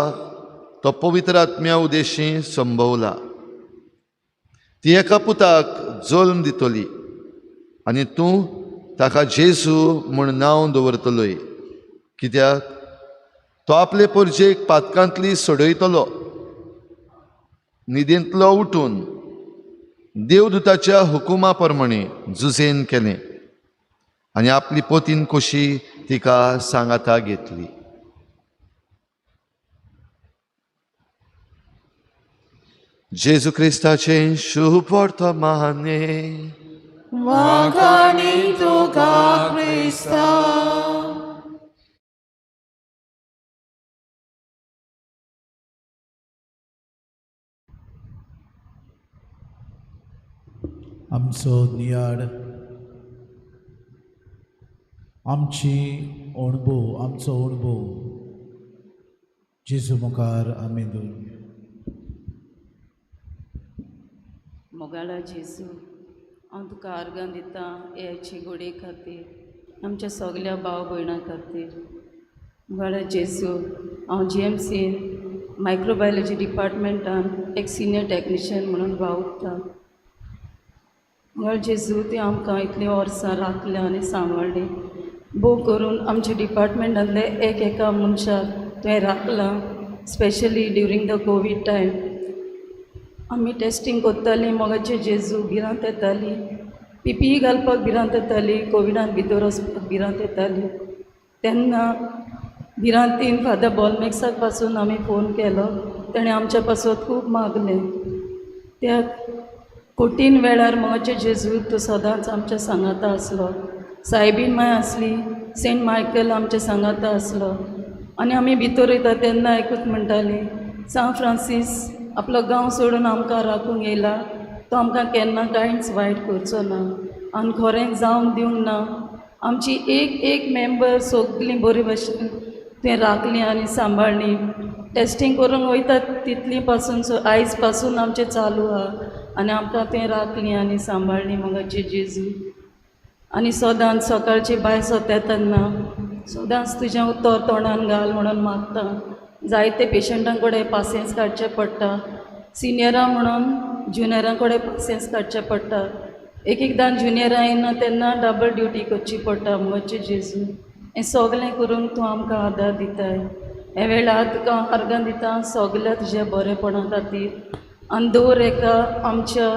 तो पवित्र आत्म्या उदेशी संभवला. ती एका पुताक जल्म दितली आनी तूं ताका जेजू म्हूण नांव दवरतलोय, कित्याक तो आपले परजेक पातकांतली सोडयतलो. न्हिदेंतलो उठून देवदूताच्या हुकुमा प्रमाणे जुजेन केलें आनी आपली पोतीन कशी तिका सांगाता घेतली. जेजू क्रिस्ताचें शुभ वर्तमाने. वाखाणी तुका क्रिस्ता. आमचो नियाळ, आमची अणभव, आमचो अणभव जेजू मुखार आमी दवरुया. मोगाळा जेजू, हांव तुका आर्गां दिता हेची गोडये खातीर, आमच्या सगल्या भाव भयणां खातीर. मोगाळा जेजू, हांव जीएमसीन मायक्रोबायोलॉजी डिपार्टमेंटान एक सिनियर टॅक्निशियन म्हणून वावुरता. मोगाळ जेजू, ती आमकां इतलीं वर्सां राखल्या आनी सांबाळ्ळी. भोव करून आमच्या डिपार्टमेंटांतले एक एका मनशाक तुवें राखलां, specially during the covid time. आमी टेस्टींग करतालीं, मोगाचे जेजू भिरांत येताली, पीपीई घालपाक भिरांत येताली, कोविडान भितर वचपाक भिरांत येताली. तेन्ना भिरांतीन फादर बॉलमॅक्साक पासून आमी फोन केलो, तेणें आमच्या पासत खूब मागलें. त्या कठीण वेळार मोगाचे जेजू तूं सदांच आमच्या सांगाता आसलो. सायबीन माय आसली, सेंट मायकल आमच्या सांगाता आसलो. आनी आमी भितर वयता तेन्ना एकूच म्हणटाली, सांत फ्रांसीस आपलो गांव सोडून आमकां राखूंक येयला, तो आमकां केन्ना कांयच वायट करचो ना आनी खरेंच जावंक दिवंक ना. आमची एक एक मेंबर सगळीं बरे भशेन तुवें राखली आनी सांबाळ्ळी. टेस्टींग करूंक वयता तितली पासून आयज पासून आमचें चालू आहा आनी आमकां तुवें राखली आनी सांबाळ्ळी मोगाचे जेजू. आनी सदांच सकाळची भायर सरता तेन्ना सदांच तुजें उतर तोंडान घाल म्हणून मागता. जायते पेशंटां कडेन पासियेंस काडचें पडटा, सिनियरां म्हणून ज्युनियरां कडेन पासियेंस काडचें पडटा. एक एकदां ज्युनियरां येयना तेन्ना डबल ड्युटी करची पडटा. मोगाचे जेजू, हें सगळें करूंक तूं आमकां आदार दिताय. हे वेळार तुका आर्गां दिता सगल्या तुज्या बरेपणा खातीर. आनी दवर एका आमच्या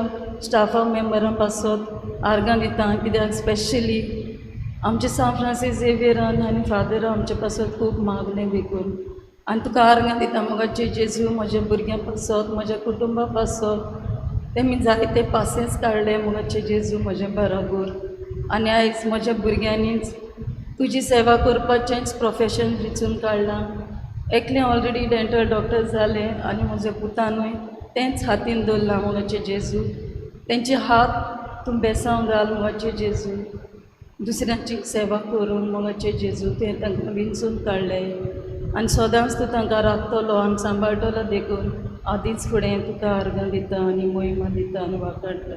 स्टाफा मेंबरां पासत आर्गां दिता, कित्याक स्पेशली आमच्या सांत फ्रांसीस झेवियरान आनी फादरान आमचे पासत खूब मागलें देखून. आनी तुका आर्गां दिता मोगाचे जेजू, म्हज्या भुरग्यां पासत, म्हज्या कुटुंबा पासत. तेमी जायते पासेंस काडले मोगाचे जेजू म्हज्या बराबर. आनी आयज म्हज्या भुरग्यांनीच तुजी सेवा करपाचेंच प्रोफेशन विचून काडलां. एकलें ऑलरेडी डेंटल डॉक्टर जालें आनी म्हज्या पुतानूय तेंच हातीन दवरलां मोगाचे जेजू. तेंचे हात तूं बेसांव घाल मोगाचे जेजू, दुसऱ्यांची सेवा करून मोगाचे जेजू तें तांकां विंचून काडलें. आनी सदांच तूं तांकां राखतलो आनी सांबाळटलो देखून आदींच फुडें तुका आर्गां दिता आनी मोहिमा दिता आनी वाखाणटा.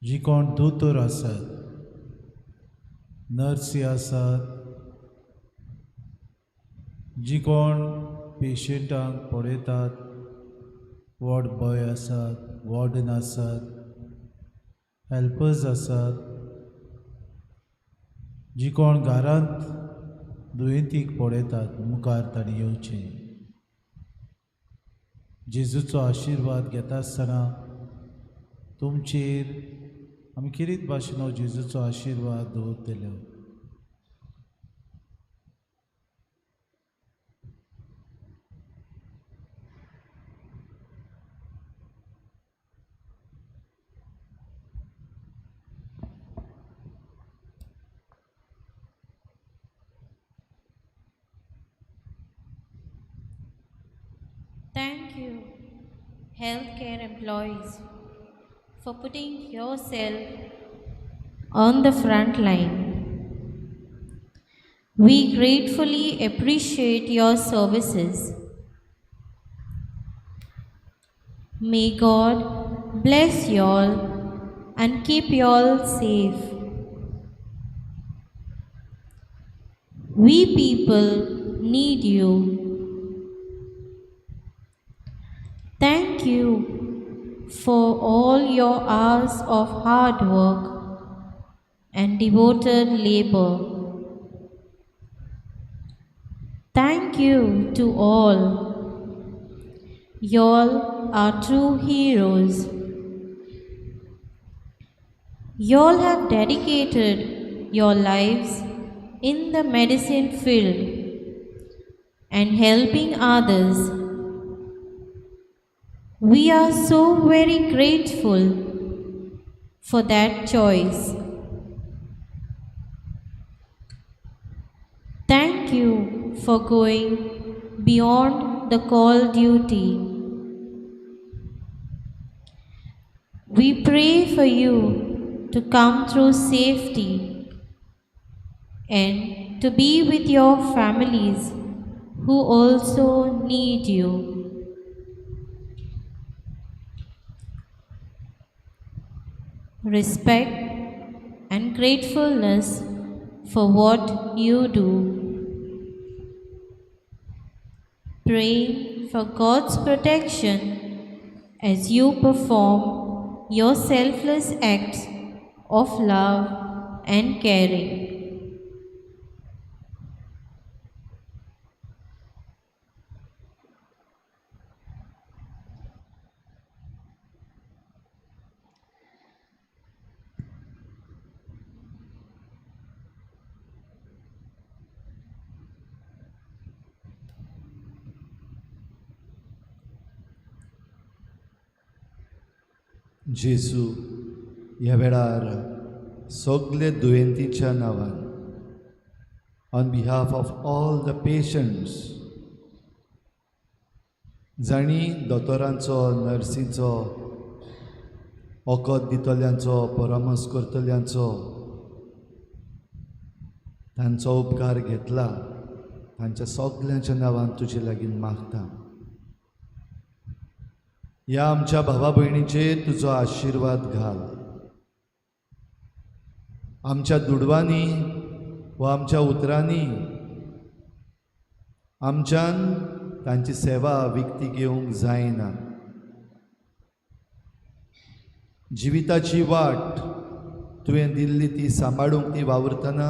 जी कोण दोतोर आसात, नर्सी आसात, जी कोण पेशंटांक पळयतात, वॉर्ड बॉय आसात, वॉर्डन आसात, हेल्पर्स आसात, जी कोण घरांत दुयेंतीक पळयतात, मुखार तांणी येवचें. जेजूचो आशिर्वाद घेता आसतना तुमचेर आमी किरीत भाशेन हो जेजूचो आशिर्वाद दवरतले. Thank you, healthcare employees, for putting yourself on the front line. We gratefully appreciate your services. May God bless you all and keep you all safe. We people need you. Thank you for all your hours of hard work and devoted labor. Thank you to all. Y'all are true heroes. Y'all have dedicated your lives in the medicine field and helping others. We are so very grateful for that choice. Thank you for going beyond the call duty. We pray for you to come through safety and to be with your families who also need you. Respect and gratefulness for what you do. Praying for God's protection as you perform your selfless acts of love and caring. जेजू ह्या वेळार सगळे दुयेंतीच्या नांवान, on behalf of all the patients, जांणी दोतोरांचो, नर्सींचो, वखद दितल्यांचो, परामर्श करतल्यांचो तांचो उपकार घेतला, तांच्या सगल्यांच्या नांवान तुजे लागीं मागता. ह्या आमच्या भावा भयणीचेर तुजो आशिर्वाद घाल. आमच्या दुडवांनी वा आमच्या उतरांनी आमच्यान तांची सेवा विकती घेवंक जायना. जिविताची वाट तुवें दिल्ली ती सांबाळूंक ती वावुरतना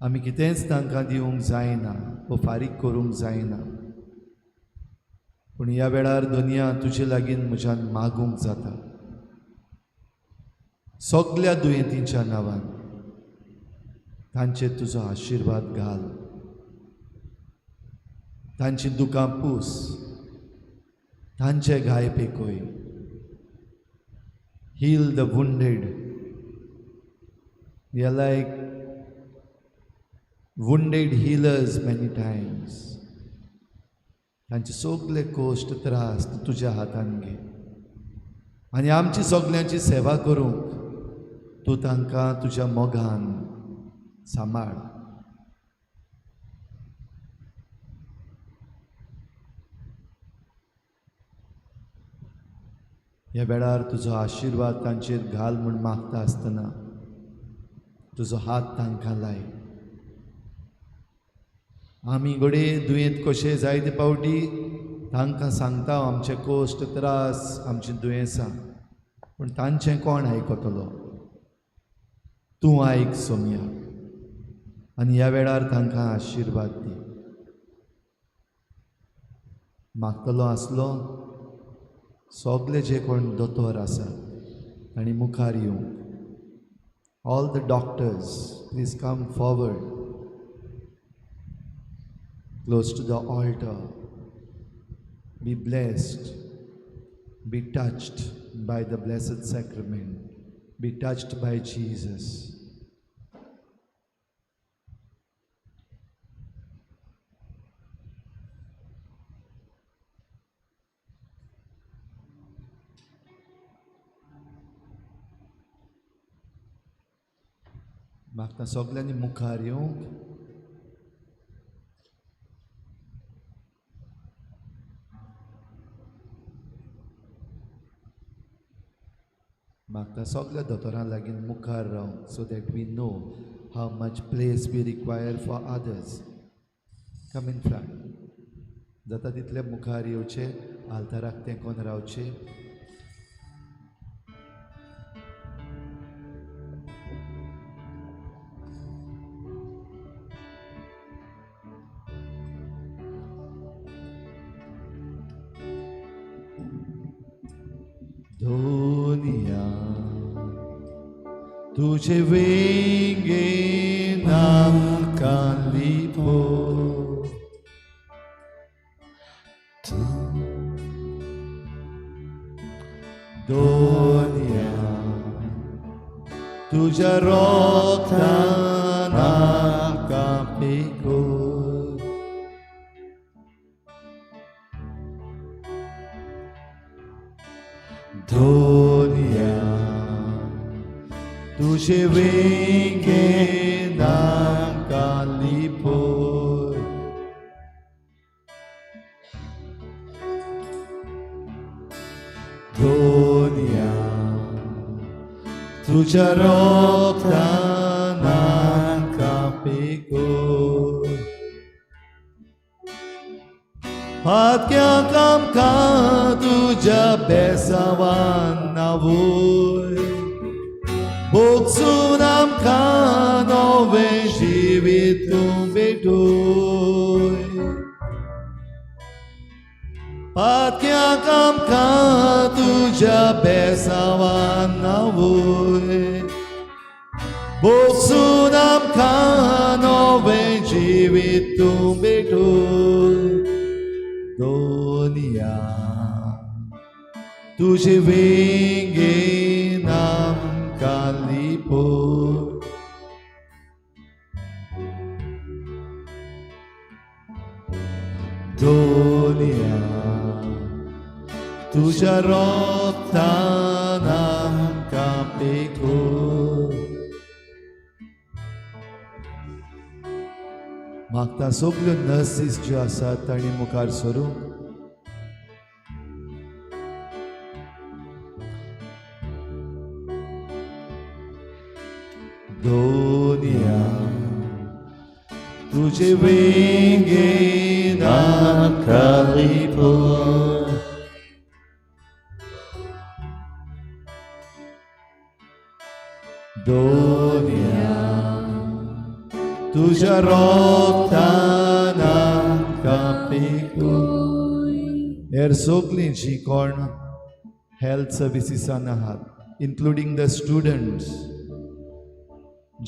आमी कितेंच तांकां दिवंक जायना वा फारीक करूंक जायना. पूण ह्या वेळार दुनिया तुजे लागीं म्हज्यान मागूंक जाता. सगल्या दुयेंतींच्या नांवान तांचेर तुजो आशिर्वाद घाल, तांची दुकां पूस, तांचे घाय पेकय. Heal the wounded. We are like wounded healers many times. तांचे सगळे कश्ट त्रास तुज्या हातान घे आनी आमची सगल्यांची सेवा करूंक तूं तांकां तुज्या मोगान सांबाळ. ह्या वेळार तुजो आशिर्वाद तांचेर घाल म्हूण मागता आसतना तुजो हात तांकां लाय. आमी घडये दुयेंत कशें जायते फावटी तांकां सांगता आमचे कोश्ट त्रास, आमचीं दुयेंसां, पूण तांचें कोण आयकतलो? तूं आयक सोमया आनी ह्या वेळार तांकां आशिर्वाद दी. मागतलो आसलो सगले जे कोण दोतोर आसात तांणी मुखार येवंक. All the doctors, please come forward close to the altar. Be blessed, be touched by the blessed sacrament, be touched by Jesus. म्हाका सगल्यांनी मुखार येवंक. म्हाका सगल्या दोतोरां लागीं मुखार रावंक, so that we know how much place we require for others. Come in front. जाता तितले मुखार येवचे, आल्ताराक तेंकोन रावचे. दोनिया तुझे वेंगे नामकां लिपो, दोनिया तुझ्या रोगतान आमकां पिको. दोनिया तुझे वेंगे नामकां लिपो, दोनिया तुझ्या रोगतान आमकां पिको. फातक्याक आमकां तुज्या बेसावान नावूय, भोगसून आमकां नवें जिवीत तूं भेटूय. फातक्याक आमकां तुज्या बेसावान नावूय, भोगसून आमकां नवें जिवीत तूं भेटूय. दोनिया तुझे वेंगे नामकां लिपो, दोनिया तुझ्या रोगतान आमकां पिको. मागता सगल्यो नर्सीस ज्यो आसात तांणी मुखार सरूंक. दोनिया तुझे वेंगे नामकां लिपो, दोनिया तुझ्या रोगतान आमकां पिको. हेर सगलीं जीं कोण हेल्थ सर्विसीसान आहात, इन्क्लुडींग the students,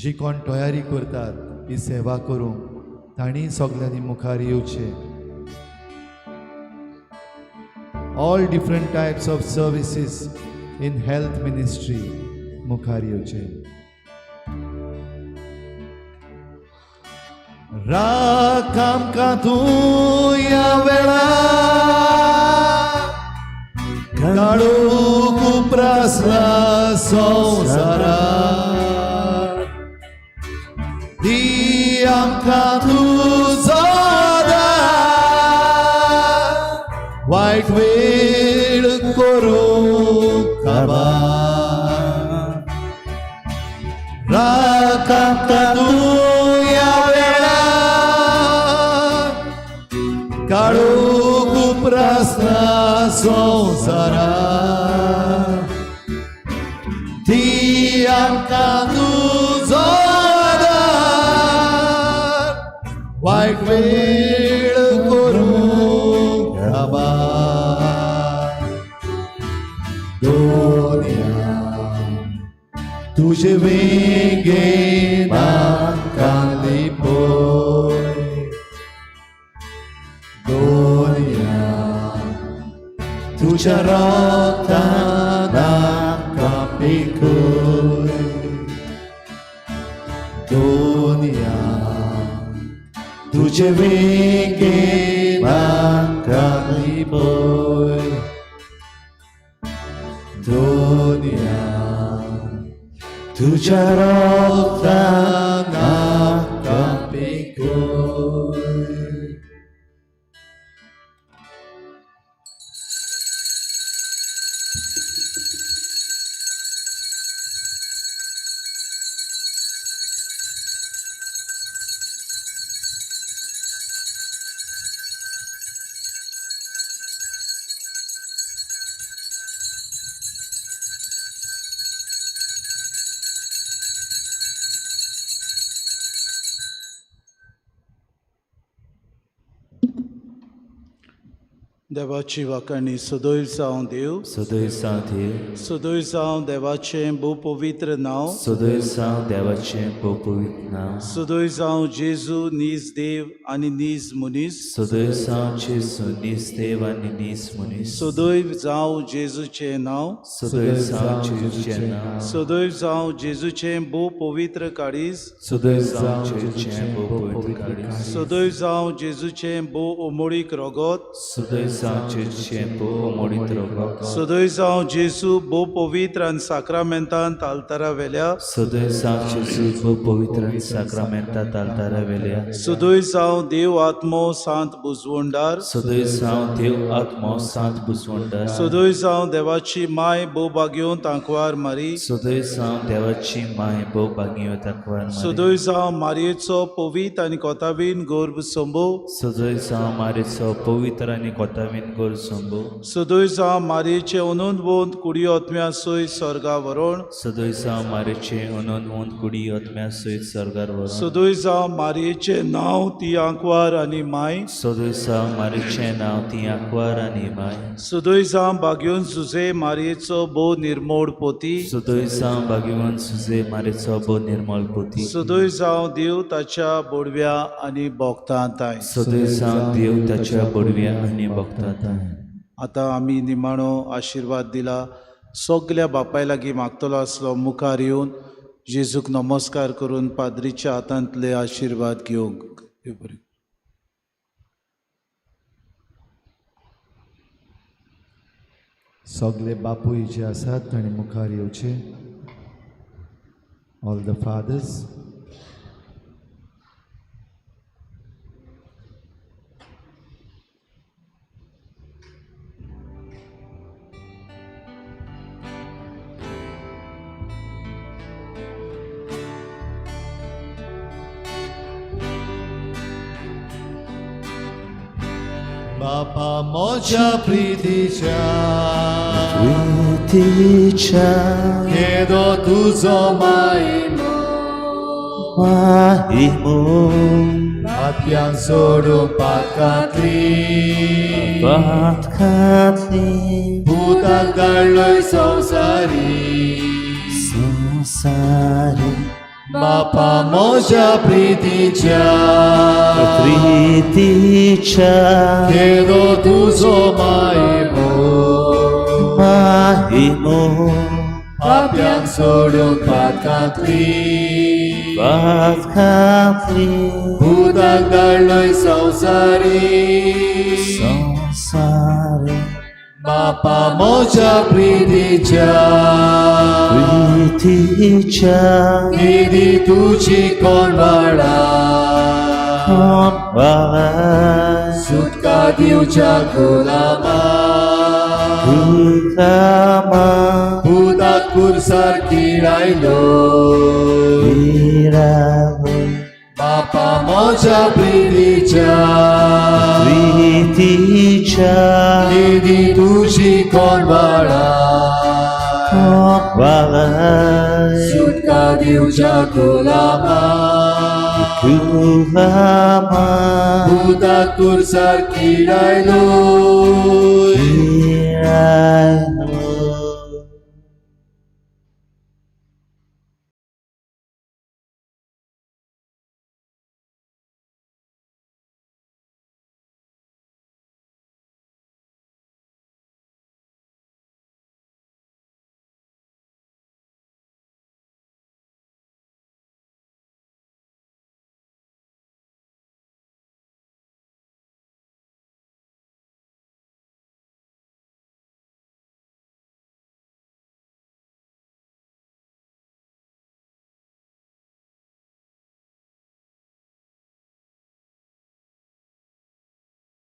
जी कोण तयारी करतात ही सेवा करूंक, तांणी सगल्यांनी मुखार येवचें. All different types of services in health ministry मुखार येवचें. राख आमकां तूं ह्या वेळार, काळोख उप्रासला संवसारार, दी आमकां तुजो आदार, वायट वेळ करूं काळोख उपरासना संवसारा ती आमकां तुजो आदार वायट वेळ करूंक काबार दोनया तुजे वेंगेन आमकां लिपय दोनया तुज्या रोगतान आमकां पिकय दोनया तुजे वेंगेन आमकां लिपय दोनया तुज्या रोगतान आमकां पिकय. देवाची वाखाणी सदैव जावं देव. सदैव जावं देव. सदैव जावं देवाचें भोव पवित्र नांव. सदैव जावं देवाचें भोव पवित्र नांव. सदैव जावं जेजू नीज देव आनी नीज मनीस. सदैव जावं जेजू नीज देव आनी नीज मनीस. सदैव जावं जेजूचें नांव. सदैव जावं जेजूचें नांव. सदैव जावं जेजूचें भोव पवित्र काळीज. सदैव जावं जेजूचें भोव पवित्र काळीज. सदैव जावं जेजूचें भोव अमोळीक रगत. सदैव जावं जेजूचें भोव अमोळीक रगत. सदैव जावं जेजू भोव पवित्र आनी साक्रामेंतांत आल्तारा वेल्या. सदैव जावं जेजू भोव पवित्र आनी साक्रामेंतांत आल्तारा वेल्या. सदैव जावं देव आत्मो सांत बुजवंडार. सदैव जावं देव आत्मो सांत बुजवंडार. सदैव जावं देवाची माय भोव भाग्योवंत आंकवार मारी. सदैव जावं देवाची माय भोव भाग्यवंत आंकवार मारी. सदैव जावं मारयेचो पवित्र आनी कोतावीन गर्भ संभव. सदैव जावं मारयेचो पवित्र आनी कोतावीन गर्भ संभव. सदैव जावं मारयेचे अनंतवंत कुडी आत्म्या सयत स्वर्गा व्हरण. सदैव जावं मारयेचे अनंतवंत कुडी आत्म्या सयत स्वर्गार व्हरण. सदैव जावं मारयेचें नांव ती आंकवार आनी माय. सदैव जावं मारयेचें नांव ती आंकवार आनी माय. सदैव जावं भाग्योन सुजे मारयेचो भोव निर्मोड पोती. सदैव जावं भाग्यवंत सुजे मारयेचो भोव निर्मळ पोती. सदैव जावं देव ताच्या बोडव्या आनी भोगतां. सदैव जावं देव ताच्या बडव्या आनी भक्तां. आतां आमी निमाणो आशिर्वाद दिला सगल्या बापाय लागीं मागतलो आसलो मुखार येवन जेजूक नमस्कार करून पाद्रीच्या हातांतले आशिर्वाद घेवंक. देव बरें. सगळे बापूय जे आसात तांणी मुखार येवचे. All the fathers. बापा म्हज्या प्रितीच्या प्रितीच्या केदो तुजो मायमो माहिमो पापयांक सोडून पातकांतली पातकांतली भुताक धाडलोय संवसारी संवसारी. बापा म्हज्या प्रितीच्या प्रितीच्या केदो तुजो मायमो माहिमो पापयांक सोडून पातकांतली पातकांतली भुताक धाडलोय संवसारी संवसारी. बापा म्हज्या प्रितीच्या प्रितीच्या निधी तुजी कोण वाडा कोण सुटका दिवच्या गुलामा गुलामा भुताक पुरसार किडायलो किडायलो बापा म्हज्या प्रितीच्या प्रितीच्या दिशा निधी तुजी कोण वालाय सुटका दिवच्या गुलामा गुलामा भूताक तुरसार किडायलो किरायलो.